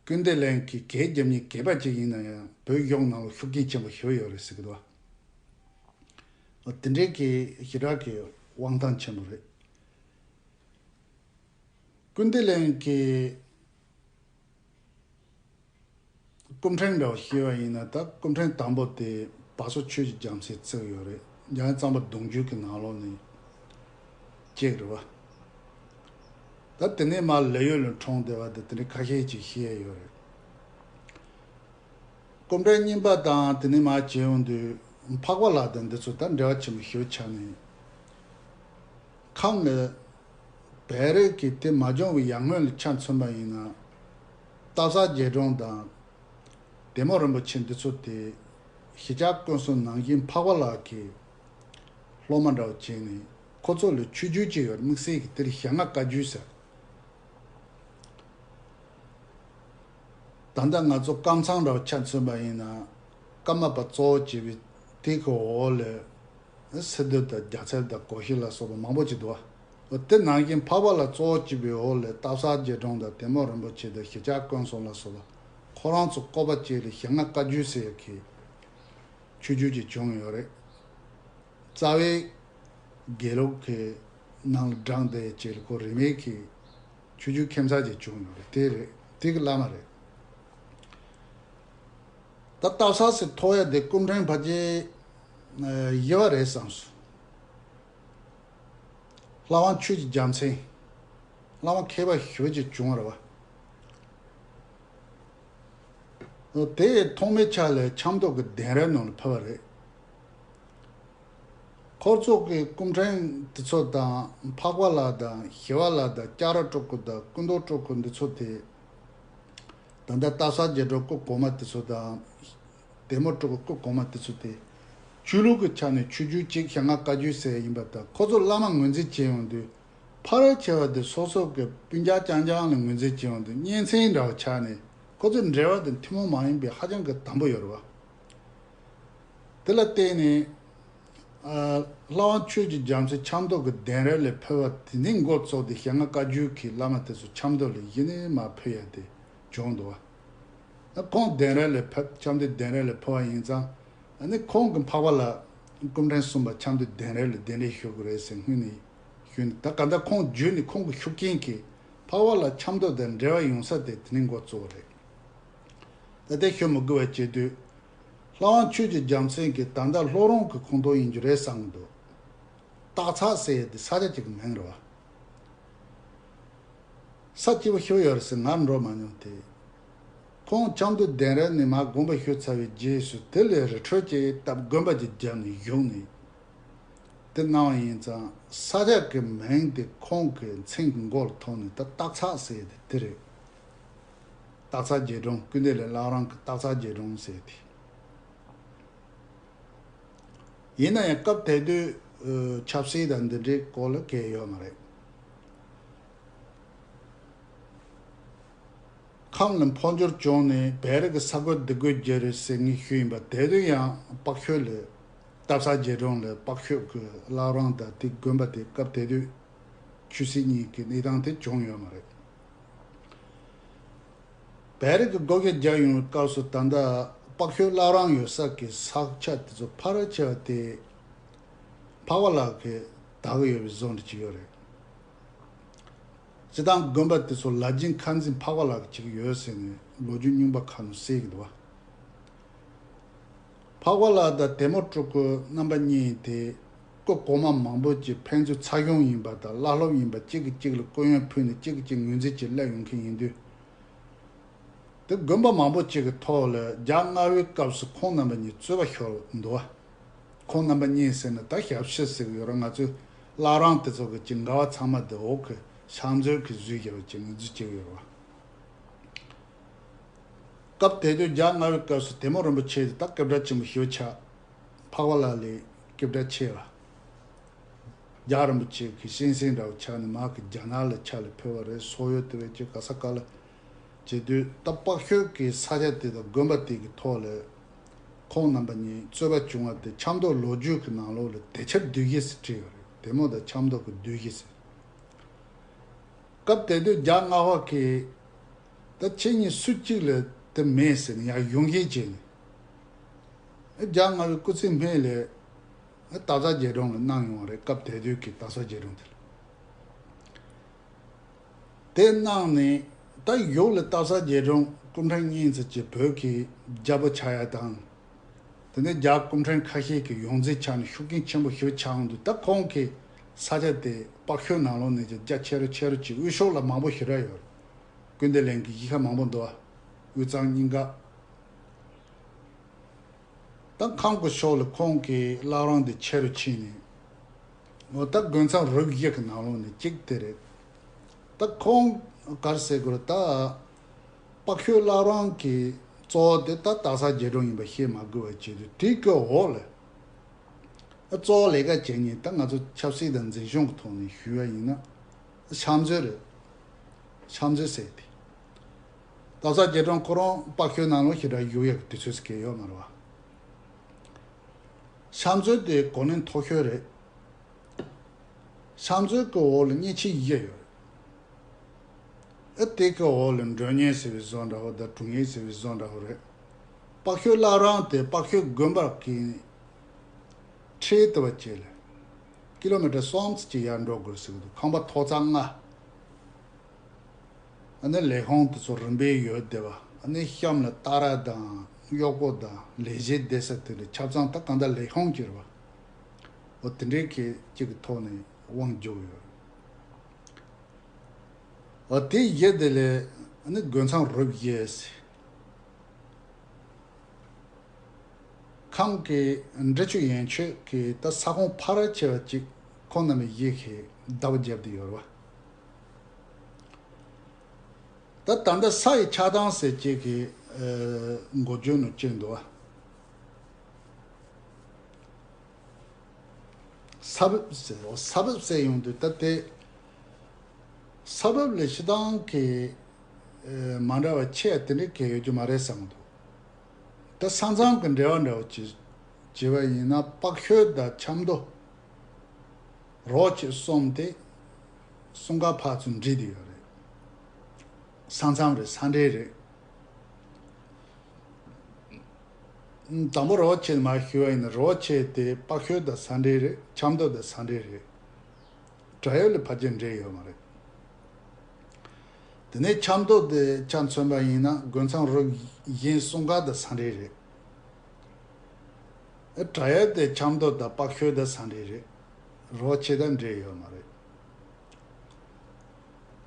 ཀུན་བདེ་གླིང་གི་གད་རྒྱབ་མཁན་གད་པ་ཅིག་ཡིན་ན་ཡང་བོད་གཞུང་ནང་ལ་ཤུགས་རྐྱེན་ཆེན་པོ་ཞེ་པོ་ཡོད་རེད་ཟེར་གི་འདུག་བ། དེ་འདྲའི་གི་ཞེ་དྲག་གི་དབང་ཐང་ཆེན་པོ་རེད། ཀུན་བདེ་གླིང་གི་སྐུ་ཕྲེང་འདྲ་བ་བཤད་པ་ཡིན་ན། ད་སྐུ་ཕྲེང་དང་པོ་དེ་བ་སོ་ཆོས་ཀྱི་རྒྱལ་མཚན་བརྩི་གི་ཡོད་རེད། འཇམ་དབྱངས་གཙང་པ་གདུང་བརྒྱུད་ཀྱི་ནང་ལོགས་ནས་གཅིག་རེད་བ། ད་དེ་ནས་མར་ལེ་ཡོད་ལ་འཁྲུངས་བསྡད་པ་དེ་དེ་འདྲའི་ཁ་ཤས་ཅིག་བཤད་ཡོད་རེད། སྐུ་ཕྲེང་གཉིས་པ་དང་དེ་ནས་མར་བྱས་ཡོང་དུས་འཕགས་པ་ལྷ་དང་འདི་ཚོ་ད་འབྲེལ་བ་ཆེན་པོ་ཞེ་པོ་ཆགས་ནས། ཁམས་ནི་བལ་རིགས་ཀྱི་དེ་མ་བྱུང་བའི་ཡར་སྔོན་ལ་ཆ་མཚོན་པ་ཡིན་ན། སྟག་ཚང་རྗེས་དྲུང་དང་དེ་མོ་རིན་པོ་ཆེ་འདི་ཚོ་དེ་ཞི་ཆགས་ཀུན་གསུམ་ནང་བཞིན་འཕགས་པ་ལྷ་གི་སློབ་མ་འདྲ་བོ་བྱས་ནས་ཁོ་ཚོ་ལ་ཆོས་བརྒྱུད་ཅིག་ཡོད་རེད། དམིགས་བསལ་གྱི་དེར་ཞལ་སྔ་བཀའ་བརྒྱུད་ཟེར། ད་ལྟ་ང་ཚོ་ཀམ་ཚང་འདྲ་བོ་ཆ་མཚོན་པ་ཡིན་ན། ཀརྨ་པ་གཙོ་བོ་བྱས་པའི་དེ་གི་འོག་ལ་སི་ཏུ་དང་རྒྱལ་ཚབ་དང་གོ་ཤྲི་ལ་སོགས་པ་མང་པོ་ཅིག་འདུག་བ། དེ་ནང་བཞིན་འཕགས་པ་ལྷ་གཙོ་བོ་བྱས་པའི་འོག་ལ་སྟག་ཚང་རྗེས་དྲུང་དང་དེ་མོ་རིན་པོ་ཆེ་དང་ཞི་ཆགས་ཀུན་གསུམ་ལ་སོགས་པ་ཁོ་རང་ཚོ་བསྐོར་བ་བཅས་ལ་ཞལ་སྔ་བཀའ་བརྒྱུད་ཟེར་ཡག་གི་ཆོས་བརྒྱུད་ཅིག་བྱུང་ཡོད་རེད། རྩ་བའི་དགེ་ལུགས་ཀྱི་ནང་ལ་བགྲངས་བསྡད་ཅེས་ལ་ཁོ་རིས་མེད་ཀྱི་ཆོས་བརྒྱུད་ཁྱིམ་ཚང་ཅིག་བྱུང་ཡོད་རེད། དེ་རེད། དེ་གི་བླ་མ་རེད། ད་སྟག་ཚང་ཟེར་ཐོགས་ཡ་དེ་སྐུ་ཕྲེང་ཕལ་ཆེར་བཞི་པ་རེད་བསམས་སོང་། ལྷ་དབང་ཆོས་ཀྱི་རྒྱལ་མཚན། བླ་མ་མཁས་པ་ཞེ་པོ་ཅིག་བྱུང་བ་རེད་བ། དེ་ཐོག་མའི་ཆ་ལ་ཆབ་མདོ་གི་གདན་རབས་ནང་ལ་ཕེབས་པ་རེད། ཁོ་ཚོ་གི་སྐུ་ཕྲེང་དེ་ཚོ་དང་འཕགས་པ་ལྷ་དང་ཞི་བ་ལྷ་དང་སྐྱ་ར་སྤྲུལ་སྐུ་དང་སྐུ་མདོག་སྤྲུལ་སྐུ་འདི་ཚོ་དེ། ད་ལྟ་སྟག་ཚང་རྗེས་དྲུང་སྐུ་གོང་མ་དེ་ཚོ་དང་། དེ་མོ་སྤྲུལ་སྐུ་སྐུ་གོང་མ་དེ་ཚོ་དེ། ཆོས་ལུགས་ཀྱི་ཆ་ནས་ཆོས་བརྒྱུད་གཅིག་ཞལ་སྔ་བཀའ་བརྒྱུད་ཟེར་ཡིན་པ་དང་། ཁོ་ཚོ་བླ་མ་ངོས་འཛིན་བྱེད་ཡོང་དུས། ཕལ་ཆེ་བ་དེ་སོ་སོ་གི་སྤུན་ཀྱག་རྐྱང་རྐྱང་ལ་ངོས་འཛིན་བྱེད་ཡོང་དུས་གཉེན་ཚན་འདྲ་བ་ཆགས་ནས་ཁོ་ཚོའི་འབྲེལ་བ་དེ་ཐུན་མོང་མ་ཡིན་པའི་ཧ་ཅང་གི་དམ་པོ་ཡོད་རེད་བ། དེ་ལ་བརྟེན་ནས། ཨ། ལྷ་དབང་ཆོས་ཀྱི་རྒྱལ་མཚན་ཆབ་མདོ་གི་གདན་རབས་ལ་ཕེབས་པ་དེ་ནས་འགོ་བཙུགས་ཏེ་ཞལ་སྔ་བཀའ་བརྒྱུད་ཀྱི་བླ་མ་དེ་ཚོ་ཆབ་མདོ་ལ་གཞི་ནས་མར་ཕེབས་ཡ་དེ་བྱུང་འདུག་བ། ཨ། ཁོང་གདན་རབས་ལ་ཕེབས། ཆབ་མདོའི་གདན་རབས་ལ་ཕེབས་པ་ཡིན་ཙང་། ཨ་ནི་ཁོང་གི་འཕགས་པ་ལྷ་སྐུ་ཕྲེང་གསུམ་པ་ཆབ་མདོའི་གདན་རབས་ལ་གདན་འདྲེན་ཞུ་དགོས་རེད་ཟེར་སྔོན་ནས་ཞུས་ནས། ད་ག་ད་ཁོང་བརྒྱུད་ནས་ཁོང་གི་ཤུགས་རྐྱེན་གྱིས་འཕགས་པ་ལྷ་ཆབ་མདོ་དང་འབྲེལ་བ་ཡོང་ས་དེ་དེ་ནས་འགོ་བཙུགས་པ་རེད། ད་ལྟ་ཤོད་མི་དགོས་པ་བྱེད་དུས། ལྷ་དབང་ཆོས་ཀྱི་རྒྱལ་མཚན་གྱི་ད་ལྟ་ལྷོ་རོང་གི་ཁོངས་གཏོགས་ཡིན་རྒྱུ་རེད་བསམ་གྱི་འདུག་སྟག་ཚང་ཟེར་ཡས་དེ་ས་ཆ་གཅིག་གི་མིང་རེད་བ། ས་སྐྱིད་པོ་ཞིག་ཡོད་རེད་ཟེར་ང་འགྲོ་མ་མྱོང་སྟེ། ཁོང་ཆབ་མདོ་གདན་རབས་ནས་མར་དགོངས་པ་ཞུས་ཚར་བའི་རྗེས་སུ་དེ་ལས་རི་ཁྲོད་ཅིག་བཏབ་དགོན་པ་ཅིག་བརྒྱབ་ནས་བཞུགས་ནས། དེ་གནང་བ་ཡིན་ཙང་ས་ཆ་གི་མིང་དེ་ཁོང་གི་མཚན་གྱི་མགོ་ལ་ཐོགས་ནས་ད་སྟག་ཚང་ཟེར་ཡས་དེ་དེ་རེད། སྟག་ཚང་རྗེས་དྲུང་། ཀུན་བདེ་གླིང་བླ་བྲང་གི་སྟག་ཚང་རྗེས་དྲུང་ཟེར་ཏེ། ཡིན་ན་ཡང་སྐབས་དེ་དུས་ཨ། ཆབ་སྲིད་དང་འདི་འདྲའི་སྐོར་ལ་གང་ཡང་ཡོད་མ་རེད། ཁམས་ལ་འཕོ་འགྱུར་བྱུང་ནས་བལ་རིགས་ཀྱི་ས་བགོས་སྡེ་བགོས་བརྒྱབ་རེད་ཟེར་ངས་ཞུས་ཡིན་པ། དེ་དུས་ཡང་པག་ཤོད་ལ་སྟག་ཚང་རྗེས་དྲུང་ལ་པག་ཤོད་ཀྱི་བླ་བྲང་དང་དེ་དགོན་པ་དེ་སྐབས་དེ་དུས་ཆོས་སྲིད་གཉིས་ཀྱི་གནས་སྟངས་དེ་བྱུང་ཡོད་མ་རེད། བལ་རིགས་ཀྱི་སྒོ་ཁྱི་རྒྱག་ཡོང་བའི་སྐབས་སུ་ད་ལྟ་པག་ཤོད་བླ་བྲང་ཡོད་ས་ཀྱི་ས་ཆ་དེ་ཚོ་ཕལ་ཆེ་བ་དེ་འཕགས་པ་ལྷ་གིས་བདག་གི་ཡོད་པའི་བཟོ་འདྲ་ཅིག་ཡོད་རེད། སྤྱིར་བཏང་དགོན་པ་དེ་ཚོ་ལ་སྦྱིན་ཁ་འཛིན་འཕགས་པ་ལྷ་གིས་བྱེད་ཀྱི་ཡོད་ཟེར་ནས་ལོ་རྒྱུས་རྙིང་པ་ཁག་ནང་གསལ་གྱི་འདུག་བ། འཕགས་པ་ལགས་དང་དེ་མོ་སྤྲུལ་སྐུ་རྣམ་པ་གཉིས་དེ། སྐུ་གོང་མ་མང་པོ་ཅིག་ཕན་ཚུན་ཚ་གྱང་ཡིན་པ་དང་བླ་སློབ་ཡིན་པ། གཅིག་གིས་གཅིག་ལ་སྐུ་ཡོན་ཕུལ་ནས་གཅིག་གིས་གཅིག་ངོས་འཛིན་བྱས་སླེབས་ཡོང་མཁན་ཡིན་དུས། དེ་དགོན་པ་མང་པོ་ཅིག་གི་ཐོག་ལ་རྒྱ་མངའ་བའི་སྐབས་སུ་ཁོང་རྣམ་པ་གཉིས་རྩོད་པ་ཤོར་འདུག་བ། ཁོང་རྣམ་པ་གཉིས་ཟེར་ན་ད་ཞབས་ཕྱི་ཟེར་གི་ཡོད་ར། ང་ཚོས་བླ་བྲང་དེ་ཚོ་གི་ཅིག་འགལ་བ་ཚང་མ་དེ་འོག་གི་ཕྱག་མཛོད་ཀྱིས་བཟོས་བཞག་པ་ཅིག་ངོས་འཛིན་བྱེད་ཀྱི་ཡོད་ར་བ། སྐབས་དེ་དུས་རྒྱ་མངའ་བའི་སྐབས་སུ་དེ་མོ་རིན་པོ་ཆེ་དེ་ད་སྐད་གྲགས་ཆེན་པོ་ཞེ་པོ་ཆགས། འཕགས་པ་ལགས་ལས་སྐད་གྲགས་ཆེ་བ། རྒྱལ་བ་རིན་པོ་ཆེ་གི་སྤྱན་གཟིགས་འདྲ་བོ་ཆགས་ནས་མར་གི་རྒྱ་ནག་ལ་ཕྱག་ལ་ཕེབས་པ་རེད། སོག་ཡུལ་དེ་བས་ཀྱི་ག་ས་ག་ལ་བྱེད་དུས། ད་དཔག་ཤོད་ཀྱི་ས་ཆ་དེ་དང་དགོན་པ་དེ་གི་ཐོག་ལ་ཁོང་རྣམ་པ་གཉིས་རྩོད་པ་བྱུང་བ་དེ་ཆབ་མདོ་ལོ་རྒྱུས་ཀྱི་ནང་ལོགས་ལ་དེ་ཆར་བདུད་བཞི་ཟེར་བྲིས་ཡོད་རེད། དེ་མོ་དང་ཆབ་མདོ་གི་བདུད་བཞི་ཟེར། སྐབས་དེ་དུས་རྒྱ་མངའ་དབར་གྱི་ད་ཁྱེད་གཉིས་སུ་གཅིག་ལ་དེ་མེད་ཟེར་ནས་ཡར་གཞུང་བཞེས་བྱས་ནས། རྒྱ་མངའ་བའི་སྐུ་ཚེ་སྨད་ལས་སྟག་ཚང་རྗེ་དྲུང་ལ་གནང་ཡོང་བ་རེད། སྐབས་དེ་དུས་ཀྱི་སྟག་ཚང་རྗེ་དྲུང་དེ་ལ། དེ་གནང་ནས་ད་ཡུལ་ལ་སྟག་ཚང་རྗེ་དྲུང་སྐུ་ཕྲེང་གཉིས་ཙམ་གྱི་བོད་ཀྱི་རྒྱལ་པོ་ཆགས་ཡ་དང་། དེ་ནས་རྒྱ་སྐུ་ཕྲེང་ཁ་ཤས་ཀྱི་ཡོངས་འཛིན་ཆགས་ནས་ཤུགས་རྐྱེན་ཆེན་པོ་ཞིག་ཆགས་འོང་དུས། ད་ཁོང་གིས་ས་ཆ་དེ་དཔག་ཤོད་ནང་ལོགས་ནས་ཀྱང་རྒྱ་ཆེ་རུ་ཆེ་རུ་ཅིག། དབུས་ཕྱོགས་ལ་མང་པོ་ཞེ་དྲག་ཡོད་རེད། ཀུན་བདེ་གླིང་གི་གཞིས་ཁ་མང་པོ་འདུག་བ། དབུས་གཙང་སྙིང་ག། ད་ཁམས་ཀྱི་ཕྱོགས་ལ་ཁོང་གི་བླ་བྲང་དེ་ཆེ་རུ་ཕྱིན་ནས། འོ་ད་དགོན་ཚང་རིགས་བཞི་གི་ནང་ལོགས་ནས་གཅིག་དེ་རེད། ད་ཁོང་ག་རེ་ཟེར་དགོས་རེད། ད་དཔག་ཤོད་བླ་བྲང་གི་གཙོ་བོ་དེ་ད་སྟག་ཚང་རྗེ་དྲུང་ཡིན་པ་ཤེས་མ་དགོས་པ་བྱེད་དུས། དེའི་གི་འོག་ལ་གཙོ་བོ་ལས་ཀ་བྱེད་མཁན་ད་ང་ཚོ་ཆབ་སྲིད་དང་འཛིན་སྐྱོང་གི་ཐོག་ནས་ཞུས་པ་ཡིན་ན། ཕྱག་མཛོད་རེད། ཕྱག་མཛོད་ཟེར་ཏེ། སྟག་ཚང་རྗེ་དྲུང་ཁོ་རང་དཔག་ཤོད་ནང་ལོགས་ཞེ་དྲག་བཞུགས་ཡག་གི་དུས་ཚོད་ཟེར་མཁན་ཡོད་མ་རེད་བ། ཕྱག་མཛོད་དེ་གོ་གནས་མཐོ་ཤོས་རེད། ཕྱག་མཛོད་ཀྱི་འོག་ལ་མཉེས་ཆས་བཞི་ཡོད་རེད། ཨ་དེ་གི་འོག་ལ་མགྲོན་གཉེར་ཟེར་བའི་བཟོ་འདྲ་བོ་དང་དྲུང་ཡིག་ཟེར་བའི་བཟོ་འདྲ་བོ་རེད། དཔག་ཤོད་བླ་བྲང་དེ་དཔག་ཤོད་དགོན་པ་གི་འཁྲིས་དེ་བ་བཅས་ལ་ཀི་ལོ་མི་ཊར་གསུམ་ཙམ་ཅིག་ཡར་འགྲོ་དགོས་ཟེར་གི་འདུག་ཁང་པ་ཐོག་རྩ་ལྔ། ཨ་ནི་ལས་ཁུངས་དེ་ཚོ་རིམ་པས་ཡོད་བསྡད་པ། ཨ་ནི་གཤམ་ལ་སྟ་ར་དང་གཡོག་པོ་དང་ལས་བྱེད་བསྡད་ས་དེ་འདྲ། ཆ་ཚང་ད་གང་ལྟར་ལས་ཁུངས་ཀྱི་རེད་བ། འོ་དེ་འདྲའི་གི་གཅིག་གི་ཐོག་ནས་དབང་བསྒྱུར་ཡོད། འོ་དེ་བཞི་དེ་ལས་ཨ་ནི་དགོན་ཚང་རིགས་བཞི་ཟེར། ཁམས་ཀྱི་འབྲི་ཆུ་ཡན་ཆོད་ཀྱི་ད་ས་ཁོངས་ཕལ་ཆེ་བ་ཅིག་ཁོང་རྣམ་པ་བཞི་གིས་བདག་པོ་བརྒྱབ་བསྡད་ཡོད་རེད་བ། ད་ད་ལྟ་ས་ཡི་ཆགས་སྟངས་ཟེར་ཅིག་གི་ཨ་འགོ་བརྗོད་ནང་བཅུག་འདུག་བ། ས་བབ་ཟེར་རོ། ས་བབ་ཟེར་ཡོང་དུས་ད་དེ་ས་བབ་ལས་སྤྱིར་བཏང་གི་ཨ་མ་འདྲ་བ་ཆེ་དེ་འདྲའི་གལ་ཡོད་རྒྱུ་མ་རེད་བསམ་གི་འདུག་ད་ས་མཚམས་ཀྱི་འབྲེལ་བ་འདྲ་བོ་ཅིག་བྱས་པ་ཡིན་ན། དཔག་ཤོད་དང་ཆབ་མདོ་རོ་ཆེ་གསུམ་དེ་གསུམ་ཀ་ཕར་ཚུར་འདྲེས་བསྡད་ཡོད་རེད། ས་མཚམས་རེད། ས་འབྲེལ་རེད། དང་པོ་རོ་ཆེ་མར་ཞུས་པ་ཡིན་ན། རོ་ཆེ་དེ་དཔག་ཤོད་དང་ས་འབྲེལ་རེད། ཆབ་མདོ་དང་ས་འབྲེལ་རེད། བྲག་གཡབ་ལ་ཕལ་ཆེར་འབྲེལ་ཡོད་མ་རེད། དེ་ནས་ཆབ་མདོ་དེ་ཆ་མཚོན་པ་ཡིན་ན་དགོན་ཚང་རིགས་གཞན་གསུམ་ཀ་དང་ས་འབྲེལ་རེད། བྲག་གཡབ་དེ་ཆབ་མདོ་དང་དཔག་ཤོད་དང་ས་འབྲེལ་རེད། རོ་ཆེ་དང་འབྲེལ་ཡོད་མ་རེད།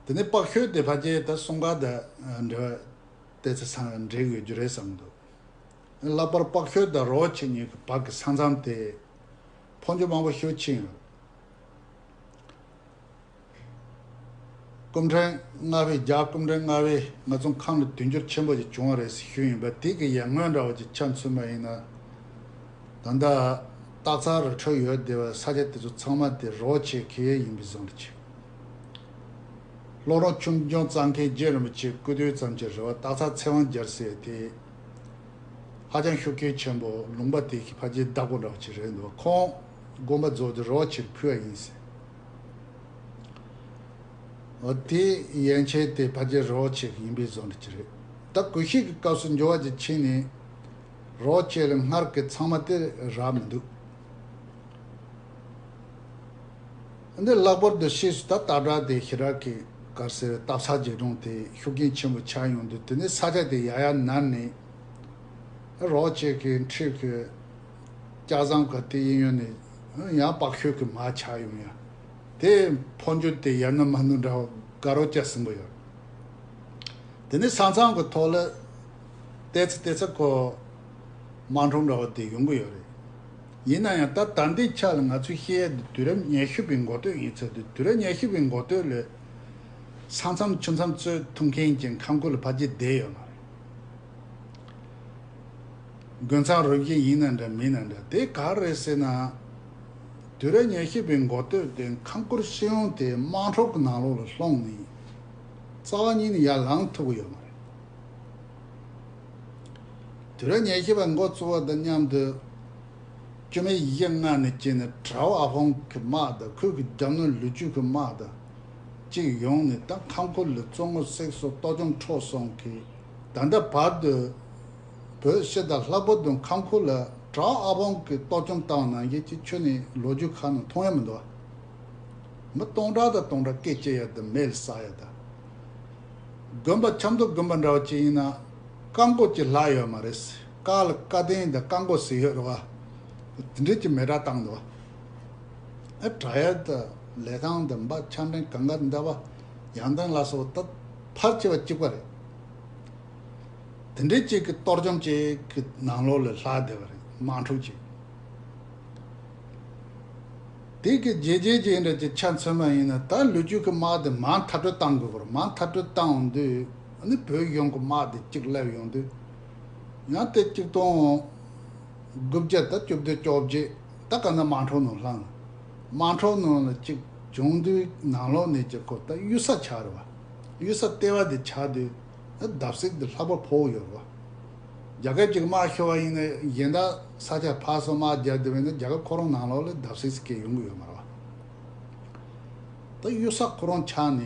དེ་ནས་དཔག་ཤོད་དེ་ཕལ་ཆེར་ད་གསུམ་ཀ་དང་འབྲེལ་བ་དེ་ཚོ་ཚང་འབྲེལ་དགོས་རྒྱུ་རེད་བསམ་འདུག་ལྷག་པར་དཔག་ཤོད་དང་རོ་ཆེ་གཉིས་ཀྱི་བར་གྱི་ས་མཚམས་དེ་འཕོ་འགྱུར་མང་པོ་ཞིག་ཕྱིན་ཡོད། སྐུ་ཕྲེང་ལྔ་པའི། རྒྱལ་སྐུ་ཕྲེང་ལྔ་པས་ང་ཚོ་ཁམས་ལ་དུས་འགྱུར་ཆེན་པོ་ཞིག་བྱུང་བ་རེད་ཟེར་ཞུས་ཡིན་པ། དེ་གི་ཡར་སྔོན་འདྲ་བོ་ཅིག་ཆ་མཚོན་པ་ཡིན་ན། ད་ལྟ་སྟག་ཚང་རི་ཁྲོད་ཡོད་བསྡད་པའི་ས་ཆ་དེ་ཚོ་ཚང་མ་དེ་རོ་ཆེ་གི་ཡུལ་ཡིན་པའི་བཟོ་འདྲ་ཅིག་ལྷོ་རོང་ཆོས་འབྱུང་གཙང་ཁའི་རྗེ་རིན་པོ་ཆེའི་སྐུ་དུས་ཙམ་གྱི་རེད་བ། སྟག་ཚང་ཚེ་དབང་རྒྱལ་སྲས་དེ་ཧ་ཅང་ཤུགས་རྐྱེན་ཆེན་པོ། ལུང་པ་དེ་གི་ཕལ་ཆེར་བདག་པོ་འདྲ་བོ་ཅིག་རེད་འདུག་ཁོང་དགོན་པ་རྫོགས་དུས་རོ་ཆེར་ཕུལ་བ་ཡིན་ཟེར། འོ་དེ་ཡན་ཆད་དེ་ཕལ་ཆེར་རོ་ཆེ་ཡིན་པའི་བཟོ་འདྲ་ཅིག་རེད། ད་གུ་ཤྲི་གི་སྐབས་སུ་འགྱུར་བ་ཅིག་ཕྱིན་ནས་རོ་ཆེ་ལ་སྔར་གྱི་ཚང་མ་དེ་རག་མི་འདུག་འདི་ལྷག་པར་དུ་ཕྱིས་སུ་ད་སྟག་བྲག་དེ་ཞེ་དྲག་གི་ག་རེ་ཟེར། སྟག་ཚང་རྗེ་དྲུང་དེ་ཤུགས་རྐྱེན་ཆེན་པོ་ཆགས་ཡོང་དུས། དེ་ནས་ས་ཆ་དེ་ཡར་ཡར་ནར་ནས་རོ་ཆེ་གི་འཁྲིས་ཀྱི་ ལྕགས་ཟམ་ག་དེ་གཡས་གཡོན་ནས་ཡང་པགས་ཤུལ་གྱི་མར་ཆགས་ཡོང་ཡ། དེ་འཕོ་འགྱུར་དེ་ཡར་ནུ་མར་ནུ་འདྲ་བོ་དགའ་རབ་སྐྱ་ཟིན་པོ་ཡོད། དེ་ནས་ས་མཚམས་ཀྱི་ཐོག་ལ་ཏོག་ཙམ་ཏོག་ཙམ་ཁོ་དམག་འཁྲུག་འདྲ་བོ་དེ་ཡོང་གི་ཡོད་རེད། ཡིན་ན་ཡང་ད་ད་ལྟའི་ཆ་ལ་ང་ཚོས་བཤད་ཡ་དེ་དུས་རབས་ཉི་ཤུ་པའི་འགོ་སྟོད་ཡིན་ཚེ། དེ་དུས་རབས་ཉི་ཤུ་པའི་འགོ་སྟོད་ལ་ས་མཚམས་ཆུ་མཚམས་རྩོད་ཐུབ་མཁན་གྱི་ཁམས་ཁུལ་ལ་ཕལ་ཆེར་བསྡད་ཡོད་མ་རེད། དགུན་ཚང་རུ་བཞི་ཡིན་ན་འདྲ་མིན་ན་འདྲ། དེ་ག་རེ་རེད་ཟེར་ན། དུས་རབས་ཉི་ཤུ་པའི་འགོ་སྟོད་དེ་ཁམས་ཁུལ་སྤྱི་ཡོངས་དེ་དམག་འཁྲུག་གི་ནང་ལོགས་ལ་ལྷུང་ནས། རྩ་བ་ཉིད་ནས་ཡར་ལངས་ཐུབ་ཀྱི་ཡོད་མ་རེད། དུས་རབས་ཉི་ཤུ་པ་འགོ་བཙུགས་པ་དང་མཉམ་དུ། བཅོམ་ཡིག་ལྔ་ནས་བྱས་ནས་གྲའོ་ཨ་ཕོང་གི་དམག་དང་། ཁོའི་གི་རྒྱབ་ནོར་ལུ་ཅུ་གི་དམག་དང་གཅིག་ཡོང་ནས། ད་ཁམས་ཁུལ་ལ་བཙོང་ངོ་སེག་སོ་གཏོར་བཅོམ་འཕྲོག་སོང་གི། ད་ལྟ་བར་དུ་བོད་སྤྱི་དང་ལྷག་པར་དུ་ཁམས་ཁུལ་ལ་གྲའོ་ཨ་ཕོང་གི་གཏོར་བཅོམ་བཏང་བ་ནང་བཞིན་གྱི་ཁྱོན་ནས་ལོ་རྒྱུས་ཁག་ནང་མཐོང་ཡ་མི་འདུག་བ། མི་སྟོང་ཕྲག་དང་སྟོང་ཕྲག་སྐད་ཆ་བཤད་ཡ་དང་མེ་ལ་བསྲེག་ཡ་དང་། དགོན་པ་ཆབ་མདོ་དགོན་པ་འདྲ་བ་ཅིག་ཡིན་ན་རྐང་མགོ་ཅིག་ལྷག་ཡོད་མ་རེད། རྐང་ལ་བཀའ་བསྟན་དང་རྐང་མགོ་ཟེར་ཡོད་རེད་བ། དེ་འདྲས་ཀྱི་མེ་སྲེག་བཏང་འདུག་བ། ཨ་དྲ་ཡ་དང་ལི་ཐང་དང་འབའ་ཆ་འཕྲིན་གངས་དཀར་མདའ་བ་ཡང་ཐང་ལ་སོགས་ད་ཕལ་ཆེ་བ་གཅིག་པ་རེད། དེ་འདྲས་ཅིག་གི་གཏོར་བཅོམ་ཅིག་གི་ནང་ལོགས་ལ་ལྷག་བསྡད་པ་རེད། དམག་འཁྲུག་ཅིག་དེ་གི་རྗེས་རྗེས་རྗེས་འདྲ་ཅིག་ཆ་མཚོན་པ་ཡིན་ན། ད་ལོ་རྒྱུས་ཀྱི་དམག་དེ་མར་མཐར་སྐྲོད་བཏང་དགོས་པ་རེད། མར་མཐར་སྐྲོད་བཏང་འོང་དུས་ཨ་ནི་བོད་གཞུང་གི་དམག་དེ་གཅིག་སླེབས་ཡོང་དུས། ཡང་དེ་གཅིག་སྟོང་དགུ་བརྒྱ་དང་བཅུ་བདུན་བཅོ་བརྒྱད་ད་ག་ན་དམག་འཁྲུག་ནང་ལྷུང་། དམག་འཁྲུག་ནང་ལ་གཅིག་བྱུང་དུས་ནང་ལོགས་ནས་ཀྱི་ཁོ་ད་གཡུལ་ས་ཆགས་རེད་བ། གཡུལ་ས་ལྟེ་བ་དེ་ཆགས་དུས་བརྡབ་གསིག་དེ་ལྷག་པར་ཕོག་ཡོད་རེད་བ། རྒྱ་གར་གཅིག་དམག་ཤོར་བ་ཡིན་ན་གཞན་དག་ས་ཆ་ཕར་ཚུར་དམག་རྒྱག་བསྡད་པ་ཡིན་ན་རྒྱ་གར་ཁོ་རང་ནང་ལོགས་ལ་བརྡབ་གསིག་སྐྱེ་ཡོང་གི་ཡོད་མ་རེད་བ། ད་གཡུལ་ས་ཁོ་རང་ཆགས་ནས་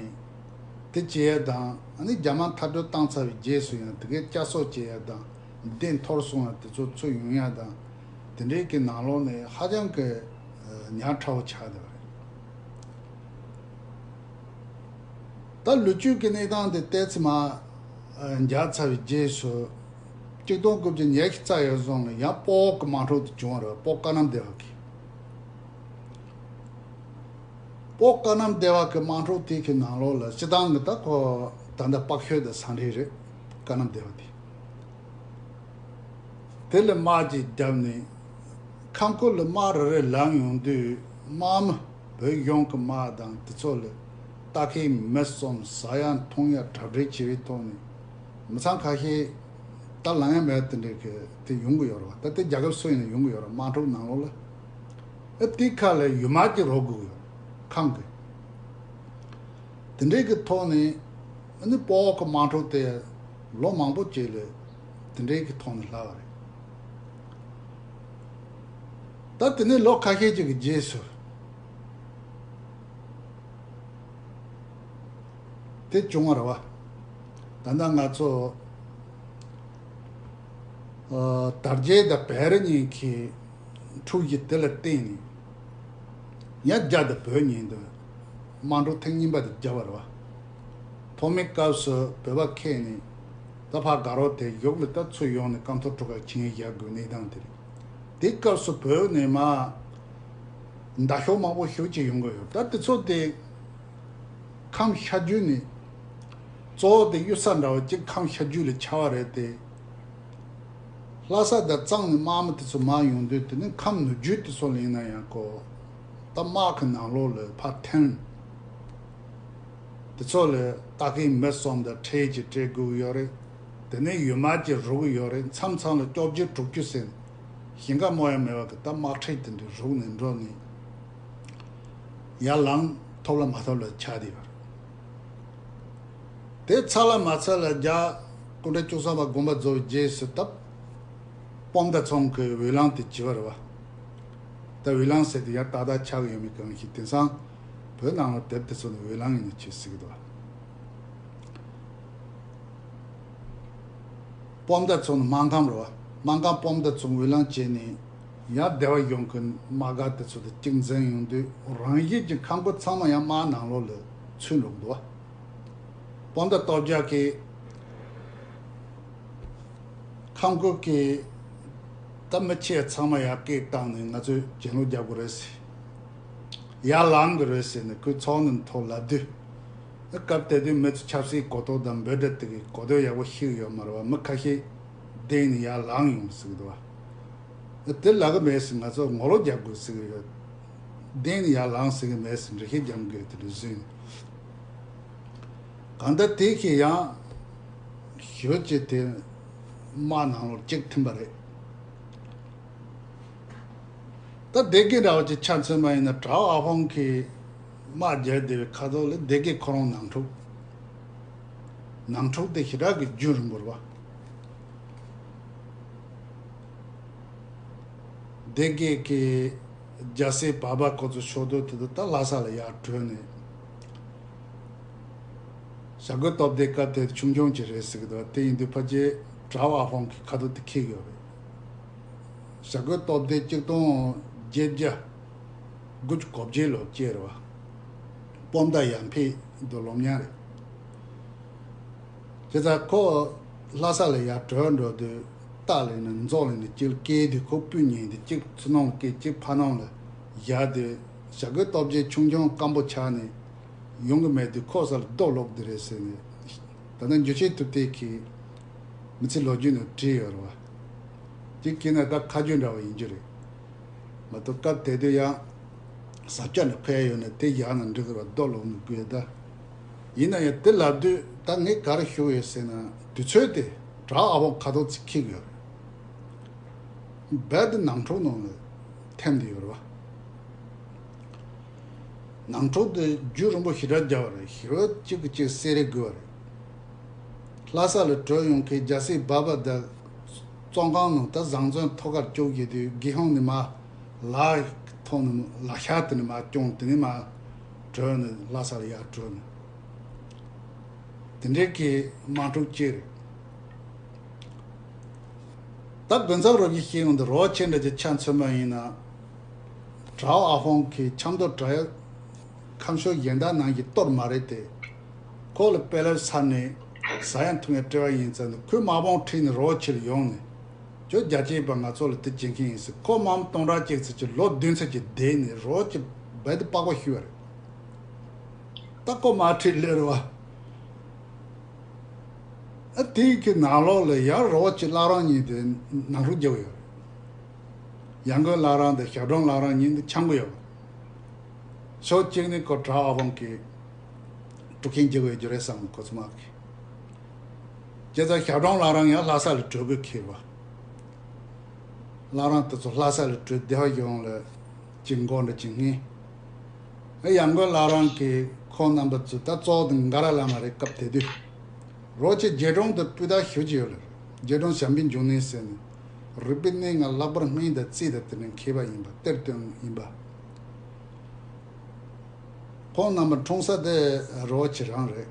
དེ་བྱས་དང་། ཨ་ནི་རྒྱ་དམག་མཐར་སྐྲོད་བཏང་ཚར་བའི་རྗེས་སུ་ཡང་དེ་གའི་བསྐྱར་གསོ་བྱེད་ཡ་དང་། མདེལ་འཐོར་སོང་ཡ་དེ་ཚོ་ཚུར་ཡོང་ཡ་དང་། དེ་འདྲའི་གི་ནང་ལོགས་ནས་ཧ་ཅང་གི་ཉག་ཕྲ་བོ་ཆགས་བསྡད་པ་རེད། ད་ལོ་རྒྱུས་ཀྱི་གནས་སྟངས་དེ་ཏོག་ཙམ་མར་འཇགས་ཚར་བའི་རྗེས་སུ། གཅིག་སྟོང་དགུ་བརྒྱ་ཉི་ཤུ་རྩ་ཡར་སོང་ལ་ཡང་སྤོག་གི་དམག་འཁྲུག་དེ་བྱུང་བ་རེད། སྤོག་བཀའ་གནམ་སྡེ་བ་གི། སྤོག་བཀའ་གནམ་སྡེ་བ་གི་དམག་འཁྲུག་དེ་གི་ནང་ལོགས་ལ་སྤྱི་བཏང་གི་ད་ཁོ་ད་ལྟ་པག་ཤོད་དང་ས་འབྲེལ་རེད། བཀའ་གནམ་སྡེ་བ་དེ། དེ་ལ་དམག་ཅིག་བརྒྱབ་ནས་ཁམས་ཁུལ་ལ་དམག་རེ་རེ་ལངས་ཡོང་དུས། དམག་མི་བོད་གཞུང་གི་དམག་དང་དེ་ཚོ་ལ་རྟ་ཁལ་མི་གསུམ་ཟ་ཡ་འཐུང་ཡ་གྲ་སྒྲིག་བྱེད་པའི་ཐོག་ནས། མི་ཚང་ཁ་ཤས་ད་ལངས་ཡ་མེད་པ་དེ་འདྲ་གི་དེ་ཡོང་གི་ཡོད་རེད་བ། ད་དེ་རྒྱལ་ཁབ་སུ་ཡིན་ན་ཡོང་གི་ཡོད་རེད། དམག་འཁྲུག་ནང་ལོགས་ལ། ཨ་དེ་ཁ་ལ་ཡུལ་དམག་ཅིག་རོགས་དགོས་ཡོད་རེད། ཁམས་ཀྱི། དེ་འདྲའི་གི་ཐོག་ནས་ཨ་ནི་སྤོག་གི་དམག་འཁྲུག་དེ་ལོ་མང་པོ་ཅིག་ལ་དེ་འདྲའི་གི་ཐོག་ནས་ལྷག་པ་རེད། ད་དེ་ནས་ལོ་ཁ་ཤས་ཅིག་གི་རྗེས་སུ་དེ་བྱུང་བ་རེད་བ། ད་ལྟ་ང་ཚོ་ཨ་དར་རྒྱས་དང་བེ་རི་གཉིས་ཀྱི་འཁྲུག་གཞི་དེ་ལ་བརྟེན་ནས། ཡང་རྒྱ་དང་བོད་གཉིས་དུ་དམག་འཁྲུག་ཐེངས་གཉིས་པ་དེ་བརྒྱབ་པ་རེད་བ། ཐོག་མའི་སྐབས་སུ་བོད་པ་ཁེལ་ནས་ད་ཕར་དགའ་རོགས་དེ་གཞུག་ལ་ད་ཚུར་ཡོང་ནས་སྐམ་ཐོག་གྲུ་ཁ་ཆིངས་ཡིག་བཞག་དགོས་གནས་སྟངས་དེ་རེད། དེ་སྐབས་སུ་བོད་ནས་མར་མདའ་ཤོག་མང་པོ་ཞེ་པོ་ཅིག་ཡོང་གི་ཡོད། ད་དེ་ཚོ་དེ་ཁམས་ཤར་རྒྱུད་ནས། གཙོ་བོ་དེ་གཡུལ་ས་འདྲ་བོ་གཅིག་ཁམས་ཤར་རྒྱུད་ལ་ཆགས་པ་རེད་དེ། ལྷ་ས་དང་གཙང་ནས་དམག་མི་དེ་ཚོ་མར་ཡོང་དུས། དེ་ནས་ཁམས་ནུབ་རྒྱུད་དེ་ཚོ་ལ་ཡིན་ན་ཡང་ཁོ། ད་དམག་གི་ནང་ལོགས་ལ་ཕར་འཐེན། དེ་ཚོ་ལ་རྟ་ཁལ་མི་གསུམ་དང་ཁྲལ་ཅིག་སྤྲད་དགོས་ཀྱི་ཡོད་རེད། དེ་ནས་ཡུལ་དམག་ཅིག་རུག་གི་ཡོད་རེད། མཚམས་མཚམས་ལ་བཅོ་བརྒྱད་དྲུག་ཅུ་ཟེར་ནས་ཞེང་ཁ་རྨོ་ཡ་མེད་པ་གི་ད་དམག་ཁྲལ་དེ་འདྲ་རུག་ནས་འགྲོ་ནས། ཡར་ལངས་ཐུབ་ལ་མ་ཐུབ་ལ་ཆགས་བསྡད་ཡོད་རེད། དེ་ཚར་ལ་མ་ཚར་ལ་རྒྱ་སྐུ་ཕྲེང་བཅུ་གསུམ་པ་དགོངས་པ་རྫོགས་པའི་རྗེས་སུ་ད་སྤོམ་མདའ་ཚོང་གི་འོས་ལངས་དེ་བྱས་པ་རེད་བ། ད་འོས་ལངས་ཟེར་དེ་ཡང་ཏག་ཏག་ཆགས་ཀྱི་ཡོད་མེད་གང་ཤེས། དེང་སང་བོད་ནང་ལ་དེབ་དེ་ཚོ་ནི་འོས་ལངས་ཡིན་ནི་ཆེ་ཟེར་གི་འདུག་བ། སྤོམ་མདའ་ཚོང་ནི་སྨར་ཁམས་རེད་བ། སྨར་ཁམས་སྤོམ་མདའ་ཚོང་འོས་ལངས་བྱས་ནས་ཡང་སྡེ་བ་གཞུང་གི་དམག་སྒར་དེ་ཚོ་དང་གཅིག་འཛིང་ཡོང་དུས། རང་བཞིན་གྱི་ཁམས་ཁུལ་ཚང་མ་ཡང་དམག་ནང་ལོགས་ལ་ཚུད་འགྲོ་གི་འདུག་བ། སྤོམ་མདའ་སྟོབས་རྒྱལ་གྱིས་ཁམས་ཁུལ་གྱི་ ད་མི་ཁྱེད་ཚང་མ་ཡར་སྐད་བཏང་ནས་ང་ཚོས་གྱེན་ལོག་རྒྱག་དགོས་རེད་ཟེར། ཡར་ལངས་དགོས་རེད་ཟེར་ནས་ཁོས་ཚོགས་འདུ་ཐོག་ལབ་དུས། སྐབས་དེ་དུས་མི་ཚོ་ཆབ་སྲིད་གོ་རྟོགས་དང་འབོད་སྒྲ་དེ་གའི་གོ་ཐོས་ཡག་པོ་ཤེས་ཀྱི་ཡོད་མ་རེད་བ། མི་ཁ་ཤས་བསྡད་ནས་ཡར་ལངས་ཡོང་ཟེར་གྱི་འདུག་བ། དེ་ལབ་གི་མེད་ཟེར། ང་ཚོ་ངོ་ལོག་རྒྱག་དགོས་ཟེར་གྱི་ཡོད། བསྡད་ནས་ཡར་ལངས་ཟེར་གྱི་མེད་ཟེར་འགྲེལ་བཤད་རྒྱབ་དགོས་དེ་འདྲ་བཟོས་ནས། གང་ལྟར་དེ་ཁེ་ཡང་ཞོལ་གྱི་དེ་དམག་ནང་ལོགས་གཅིག་ཐིམ་པ་རེད། ད་སྡེ་དགེ་འདྲ་བོ་ཅིག་ཆ་མཚོན་པ་ཡིན་ན། གྲྭ་བ་ཨ་ཕང་གིས་དམག་རྒྱག་བསྡད་པའི་ཁ་ཐོག་ལ་སྡེ་དགེ་ཁོ་རང་ནང་འཁྲུག་ནང་འཁྲུག་དེ་ཞེ་དྲག་གི་རྒྱུན་རིང་པོ་རེད་བ། སྡེ་དགེ་གི་རྒྱལ་སྲས་བར་པ་ཁོ་ཚོ་ཕྱོགས་སྡོད་དེ་དུ་ད་ལྷ་ས་ལ་ཡར་བྲོས་ནས། བྱ་རྒོད་སྟོབས་ལྡན་སྐབས་དེ་ཆུང་ཆུང་ཅིག་རེད་ཟེར་གི་འདུག་དེ་ཡིན་དུས་ཕལ་ཆེར་གྲྭ་བ་ཨ་ཕང་གི་ཁ་ཐོག་དེ་འཁེལ་ཡོད་རེད། བྱ་རྒོད་སྟོབས་ལྡན་གཅིག་སྟོང་བརྒྱད་བརྒྱ་དགུ་བཅུ་གོ་བརྒྱད་ལོ་སྐྱེས་རེད་བ། སྤོམ་མདའ་ཡར་འཕེལ་དུ་སློབ་གཉེར་རེད། བྱས་ཙང་ཁོ་ལྷ་ས་ལ་ཡར་བྲོས་འགྲོ་དུས། རྟ་ལས་ནས་མཛོ་ལས་ནས་གཅིག་ལ་བཀལ་དུས། ཁོ་སྤུན་གཉིས་དེ་གཅིག་ཚུར་ནང་ལ་བཀལ། གཅིག་ཕར་ནང་ལ་བཞག་དུས། བྱ་རྒོད་སྟོབས་ཆེན་ཆུང་ཆུང་སྐམ་པོ་ཆགས་ནས་ཡོང་གི་མེད་དུས། ཁོ་ས་ལ་རྡོ་སློག་དེ་རེད་ཟེར་ནས། ད་ལྟ་འཇུ་ཆེན་ཐུབ་བསྟན་གྱིས་མི་ཚེ་ལོ་རྒྱུས་ནང་བྲིས་ཡོད་རེད་བ། དེ་གྱིས་ན་ད་ཁ་རྒྱུན་འདྲ་བ་ཡིན་རྒྱུ་རེད། མ་གཏོགས་སྐབས་དེ་དུས་ཡང་ཟབ་ཆ་ནས་ཕེབས་ཡོད་ན་དེ་བཞག་ན་འགྲིག་གི་རེད་བ། རྡོ་སློག་ནས་དགོས་ད། ཡིན་ན་ཡང་དེ་ལབ་དུས་ད་ངས་ག་རེ་ཞུ་ཡོད་ཟེར་ན། དུས་ཚོད་དེ་གྲྭ་ཨ་ཕང་ཁ་ཐོག་ཅིག་འཁེལ་གི་ཡོད་རེད། རྦད་དེ་ནང་འཁྲུག་ནང་ལ་ཐིམ་བསྡད་ཡོད་རེད་བ། ནང་འཁྲུག་དེ་རྒྱུན་རིང་པོ་ཞེ་དྲག་རྒྱབ་པ་རེད། ཞེ་པོ་གཅིག་གིས་གཅིག་བསད་རེས་དགོས་པ་རེད། ལྷ་ས་ལ་བྲོས་ཡོང་མཁན་རྒྱལ་སྲས་བར་པ་དང་བཙོན་ཁང་ནང་ད་བཟང་བཙོན་ཐོག་ཁར་བཅུག་བྱས་དུས། སྒེའུ་ཁུང་ནས་མར་ལག་ཐོག་ནས་ལག་ཤ་དེ་ནས་མར་བརྐྱངས། དེ་ནས་མར་བྲོས་ནས་ལྷ་ས་ལ་ཡར་བྲོས་ནས། དེ་འདྲའི་གི་དམག་འཁྲུག་ཅིག་རེད། ད་དགུན་ཚང་རོགས་ཀྱིས་བཤད་ཡོང་དུས། རོགས་ཁྱེད་འདྲ་ཅིག་ཆ་མཚོན་པ་ཡིན་ན། གྲྭ་བ་ཨ་ཕང་གིས་ཆབ་མདོ་བྲག་གཡབ་ཁམས་ཕྱོགས་གཞན་དག་ནང་བཞིན་གཏོར་མ་རེད་དེ། ཁོ་ལ་དཔེ་ལབ་ཚར་ནས་ཟ་ཡང་འཐུང་ཡང་སྤྲད་པ་ཡིན་ཙང་ནས། ཁོས་དམག་དཔུང་ཁྲིད་ནས་རོགས་ཁྱེར་ཡོང་ནས། ཁྱོད་རྒྱལ་གཅེས་པ་ང་ཚོ་ལ་དེ་བྱེད་མཁན་ཡིན་ཟེར། ཁོ་དམག་མི་སྟོང་ཕྲག་གཅིག་ཙམ་གྱིས་ལོ་བདུན་ཙམ་གྱི་བསྡད་ནས་རོགས་ཀྱི་རྦད་དེ་པགས་པ་བཤུས་པ་རེད། ད་ཁོ་དམག་ཁྲིད་སླེབས་རེད་བ། ཨ། དེའི་གི་ནང་ལོགས་ལ་ཡང་རོགས་ཀྱི་བླ་རང་གཉིས་དེ་ནང་འཁྲུག་རྒྱག་གི་ཡོད་རེད། ཡར་མགོན་བླ་རང་དང་ཞབས་དྲུང་བླ་རང་གཉིས་དེ་འཆམ་གི་ཡོད་རེད། ཕྱོགས་གཅིག་ནས་ཁོ་གྲྭ་བ་ཨ་ཕང་གི་དཀྲུག་རྐྱེན་རྒྱག་གི་ཡོད་རྒྱུ་རེད་བསམ། ཁོ་ཚོ་དམག་གིས། བྱས་ཙང་ཞབས་དྲུང་བླ་རང་ཡང་ལྷ་ས་ལ་བྲོས་དགོས་ཁེལ་བ། བླ་རང་དེ་ཚོ་ལྷ་ས་ལ་བྲོས། བདེ་བ་གཞུང་ལ་ཅིག་མགོ་འདྲ་ཅིག་ངན། ཨ། ཡར་མགོན་བླ་རང་གིས་ཁོང་རྣམ་པ་ཚོ། ད་གཙོ་བོ་དེ་འགའ་ར་བླ་མ་རེད། སྐབས་དེ་དུས་རོགས་ཀྱི་རྗེ་དྲུང་དུ་སྤུས་དག་ཞེ་པོ་ཅིག་ཡོད་རེད། རྗེ་དྲུང་བྱམས་པའི་འབྱུང་གནས་ཟེར་ནས། རིག་པའི་གནས་ལྔ་ལྷག་པར་སྨན་དང་རྩིས་དང་དེ་ནས་མཁས་པ་ཡིན་པ། གཏེར་སྟོན་ཡིན་པ། ཁོང་རྣམ་པ་འཁྲུངས་ས་དེ་རོགས་ཀྱི་རང་རེད།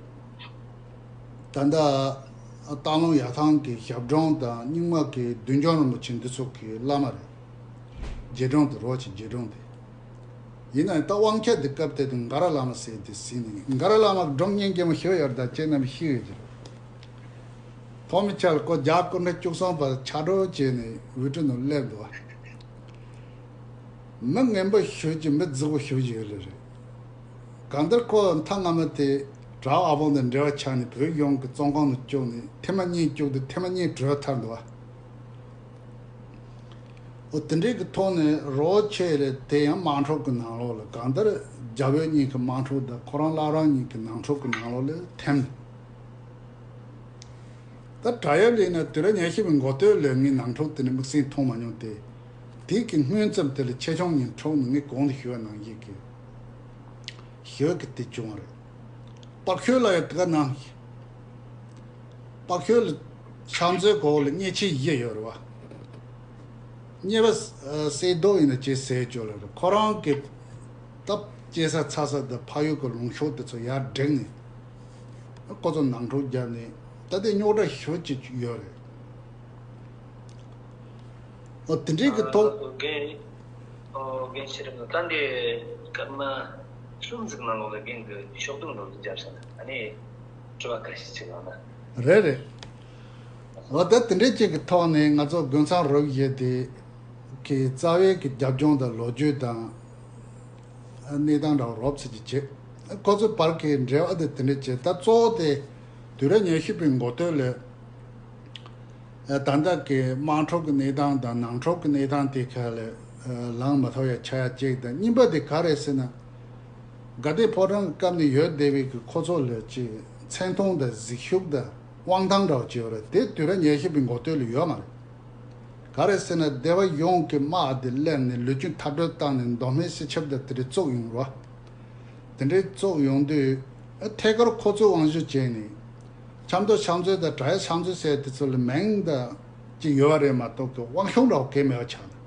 ད་ལྟ་སྟག་ལུང་ཡར་ཐང་གི་ཞབས་དྲུང་དང་རྙིང་མ་གི་བདུད་འཇོམས་རིན་པོ་ཆེ་འདི་ཚོ་གི་བླ་མ་རེད། རྗེ་དྲུང་དེ། རོགས་ཀྱི་རྗེ་དྲུང་དེ། ཡིན་ན་ད་དབང་ཆ་དེ་སྐབས་དེ་དུས་འགའ་ར་བླ་མ་ཟེར་དེ་ཟིན་ནས། འགའ་ར་བླ་མ་སྒྲུང་སྙན་རྒྱལ་མོ་ཞུ་ཡོད་ད། ཁྱེད་རྣམས་ཤེས་ཡོད་ཀྱི་རེད། ཐོག་མའི་ཆར་ཁོ་རྒྱ་སྐུ་ཕྲེང་བཅུ་གསུམ་པ་ཕྱག་དྲུག་བྱས་ནས་འོས་གྲལ་ནང་སླེབས་འདུག་བ། མི་ངན་པ་ཞུ་གི། མི་རྫིག་པོ་ཞུ་གི་ཡོད་ལེ་རེད། གང་ལྟར་ཁོ་མཐའ་སྔ་མ་དེ་གྲྭ་བ་ཨ་ཕང་དང་འབྲེལ་བ་ཆགས་ནས་བོད་གཞུང་གི་བཙོན་ཁང་དུ་བཅུག་ནས་ཐེངས་མ་གཉིས་བཅུག་དུས་ཐེངས་མ་གཉིས་བྲོས་ཐར་འདུག་བ། འོ། དེ་འདྲའི་གི་ཐོག་ནས་རོགས་ཁྱེད་རེད། དེ་ཡང་དམག་འཁྲུག་གི་ནང་ལོགས་ལ། གང་ལྟར་རྒྱ་བོད་གཉིས་ཀྱི་དམག་འཁྲུག་དང་ཁོ་རང་བླ་རང་གཉིས་ཀྱི་ནང་འཁྲུག་གི་ནང་ལོགས་ལ་ཐིམ། ད་བྲག་གཡབ་ལ་ཡིན་ན་དུས་རབས་ཉི་ཤུ་པའི་འགོ་སྟོད་ལ་ངས་ནང་འཁྲུག་དེ་ནི་དམིགས་བསལ་མཐོང་མ་མྱོང་སྟེ། དེའི་གི་སྔོན་ཙམ་དེ་ལ་ཆེ་ཆུང་གཉིས་འཁྲུག་ནས། ངས་གོང་དུ་ཞུས་པ་ནང་བཞིན་གྱི་ཞི་བའི་གི་དེ་བྱུང་བ་རེད། སྤག་ཤོད་ལ་ཡང་དེ་ག་ནང་། སྤག་ཤོད་ལ་ཕྱག་མཛོད་གོང་ལ་མཉེན་ཆས་བཞི་ཡོད་རེད་བ། གཉིས་པ་ཨ་སེ་རྡོ་ཡིན་ན་ཅེ་སེ་ཅོ་ལ་རེད། ཁོ་རང་གི་སྟབས་སྐྱེ་ས་ཚ་ས་དང་ཕ་ཡུལ་གྱི་ལུང་ཕྱོགས་དེ་ཚོ་ཡར་བསྒྲིགས་ནས། ཁོ་ཚོ་ནང་འཁྲུག་བརྒྱབ་ནས། ད་དེ་རྙོག་དྲ་ཞེ་པོ་ཅིག་ཡོད་རེད། འོ། དེ་འདྲའི་གི་ཐོག་རྒན། ཨོ། རྒན་ཤེས་རབ། ད་འདི་སྐར་མ་གསུམ་ཙམ་ནང་ལོགས་ལ་རྒན་གྱིས་ཤོག་དུམ་ལོག་ཏུ་བརྒྱབ་ཤག་ཨ་ནི་དྲི་བ་འགའ་ཤས་ཅིག་གནང་ན། རེད་རེད། འོ། ད་དེ་འདྲའི་ཅིག་གི་ཐོག་ནས་ང་ཚོ་དགུན་ཚང་རོགས་བཞི་དེ། གི་རྩ་བའི་གི་རྒྱབ་ལྗོངས་དང་ལོ་རྒྱུས་དང་གནས་སྟངས་འདྲ་བོ་རོབ་ཙམ་ཅིག་བྱེད། ཁོ་ཚོའི་བར་གྱི་འབྲེལ་བ་དེ་དེ་འདྲ་བྱེད། ད་གཙོ་བོ་དེ་དུས་རབས་ཉི་ཤུ་པའི་འགོ་སྟོད་ལ། ད་ལྟ་གི་དམངས་ཁྲོད་ཀྱི་གནས་སྟངས་དང་ནང་ཁྲོད་ཀྱི་གནས་སྟངས་དེ་ག་ལ་ལངས་མ་ཐུབ་ཡ་ཆགས་ཡ་གཅིག་དང་། གཉིས་པ་དེ་ག་རེད་ཟེར་ན། དགའ་ལྡན་ཕོ་བྲང་གི་སྐབས་ནས་ཡོད་བསྡད་པའི་གི་ཁོ་ཚོ་ལ་ཅིག་མཚན་མཐོང་དང་གཟིགས་ཞིབ་དང་དབང་ཐང་འདྲ་བོ་ཅིག་ཡོད་རེད། དེ་དུས་རབས་ཉི་ཤུ་པའི་འགོ་སྟོད་ལ་ཡོད་མ་རེད། ག་རེ་ཟེར་ན་སྡེ་བ་ཡོངས་ཀྱི་དམག་དེ་སླེབས་ནས་ལུས་སྐྱོན་འཐབ་གྲོལ་བཏང་ནས་མདོ་སྨད་སྤྱི་ཁྱབ་དང་དེ་འདྲ་བཙུགས་ཡོང་རོགས། དེ་འདྲའི་བཙུགས་ཡོང་དུས་ཐད་ཀར་ཁོ་ཚོའི་དབང་བསྒྱུར་བྱས་ནས་ཆབ་མདོ་ཕྱག་མཛོད་དང་བྲག་གཡབ་ཕྱག་མཛོད་ཟེར་དེ་ཚོ་ལ་མིང་དང་ཅིག་ཡོད་པ་རེད་མ་གཏོགས་ཀྱི་དབང་ཤུགས་འདྲ་བོ་གང་མེད་པ་ཆགས་ནས།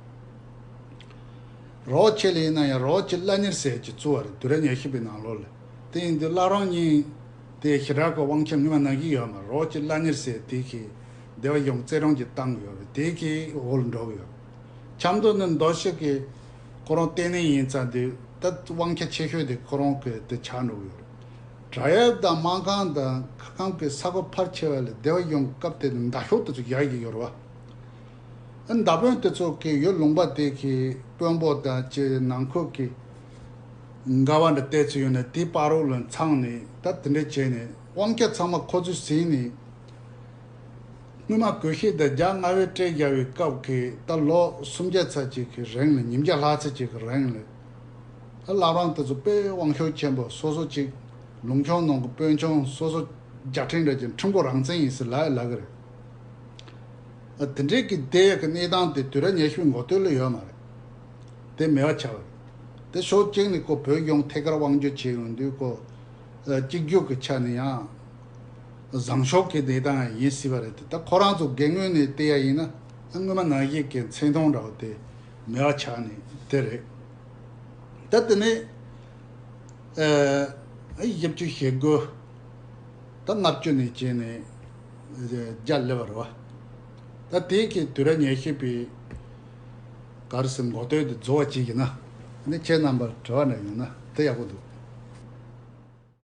རོགས་ཆེ་ལ་ཡིན་ན་ཡང་རོགས་ཀྱི་བླ་གཉེར་ཟེར་ཅིག་བཙུགས་པ་རེད། དུས་རབས་ཉི་ཤུ་པའི་ནང་ལོགས་ལ། དེ་ཡིན་དུས་བླ་བྲང་གཉིས་དེ་ཞེ་དྲག་གི་དབང་ཆ་སྔོན་མ་ནང་བཞིན་ཡོད་མ་རེད། རོགས་ཀྱི་བླ་གཉེར་ཟེར་དེ་གིས་སྡེ་བ་ཡོངས་རྩེ་གྲོང་གིས་བཏང་གི་ཡོད་རེད། དེ་གི་འོག་ལ་འགྲོ་གི་ཡོད་རེད། ཆབ་མདོ་ནི་མདོ་སྤྱི་གི་ཁོ་རང་ལྟེ་གནས་ཡིན་ཙང་དུས་ད་དབང་ཆ་ཆེ་ཤོས་དེ་ཁོ་རང་གི་དེ་ཆགས་འགྲོ་གི་ཡོད་རེད། བྲག་གཡབ་དང་སྨར་ཁམས་དང་ཁ་ཁམས་ཀྱི་ས་ཁུལ་ཕལ་ཆེ་བ་ལ་སྡེ་བ་ཡོངས་སྐབས་དེ་ནི་མདའ་ཤོག་དེ་ཚོ་རྒྱག་གི་ཡོད་རེད་བ། མདའ་དཔོན་དེ་ཚོ་གིས་ཡུལ་ལུང་པ་དེ་གི་དཔོན་པོ་དང་ཅིག་ནང་ཁུལ་གྱི་འགལ་བ་འདྲ་བལྟས་ཚུལ་ཡོད་ན་དེའི་བར་རོགས་ལ་འཚང་ནས་ད་དེ་འདྲ་བྱས་ནས་དབང་ཆ་ཚང་མ་ཁོ་ཚོས་ཟིན་ནས། སྔོན་མ་གོས་ཤིག་དང་རྒྱ་མངའ་དབང་སྤྲད་བཞག་པའི་སྐབས་ཀྱི་ད་ལོ་སུམ་བརྒྱ་ཚར་གཅིག་གི་རིང་ལ་ཉིས་བརྒྱ་ལྷག་ཚར་གཅིག་གི་རིང་ལ། ད་བླ་བྲང་དེ་ཚོ་དཔེ་དབང་ཤུགས་ཆེན་པོ། སོ་སོ་གཅིག་ལུང་ཆུང་ནང་གི་དཔོན་ཆུང་སོ་སོ་རྒྱལ་ཕྲན་འདྲ་ཅིག་ཁྲིམས་སྐོར་རང་བཙན་ཡིན་ཟེར་ལབ་ཡ་ལབ་གི་རེད། ཨ་དེ་འདྲའི་གི་བསྡད་ཡ་གི་གནས་སྟངས་དེ་དུས་རབས་ཉི་ཤུའི་འགོ་སྟོད་ལ་ཡོད་མ་རེད། དེ་མེད་པ་ཆགས་པ་རེད། དེ་ཕྱོགས་གཅིག་ནས་ཁོ་བོད་གཞུང་ཐད་ཀར་དབང་བསྒྱུར་བྱས་ཡོང་དུས་ཁོ་ཨ་གཅིག་གྱུར་གྱི་ཆ་ནས་ཡང་བཟང་ཕྱོགས་ཀྱི་གནས་སྟངས་ཡང་ཡིན་སྲིད་པ་རེད་དེ། ད་ཁོ་རང་ཚོ་སྒེར་ངོས་ནས་བལྟས་ཡ་ཡིན་ན་ཨ་སྔོན་མ་ནང་བཞིན་གྱི་མཚན་མཐོང་འདྲ་བོ་དེ་མེད་པ་ཆགས་ནས་དེ་རེད། ད་དེ་ནས་ཨ་བཞི་བཅུ་ཞེ་དགུ། ད་ལྔ་བཅུ་ནས་བྱས་ནས་བརྒྱ་སླེབས་པ་རེད་བ། ད་དེའི་གི་དུས་རབས་ཉི་ཤུ་པའི་ག་རེ་ཟེར་འགོ་སྟོད་དེ་རྫོགས་པ་ཅིག་ཡིན་ན། ནི་ཁྱེད་རྣམ་པར་དྲི་བ་འདྲ་ཡོང་ན་དེ་ཡག་པོ་འདུག།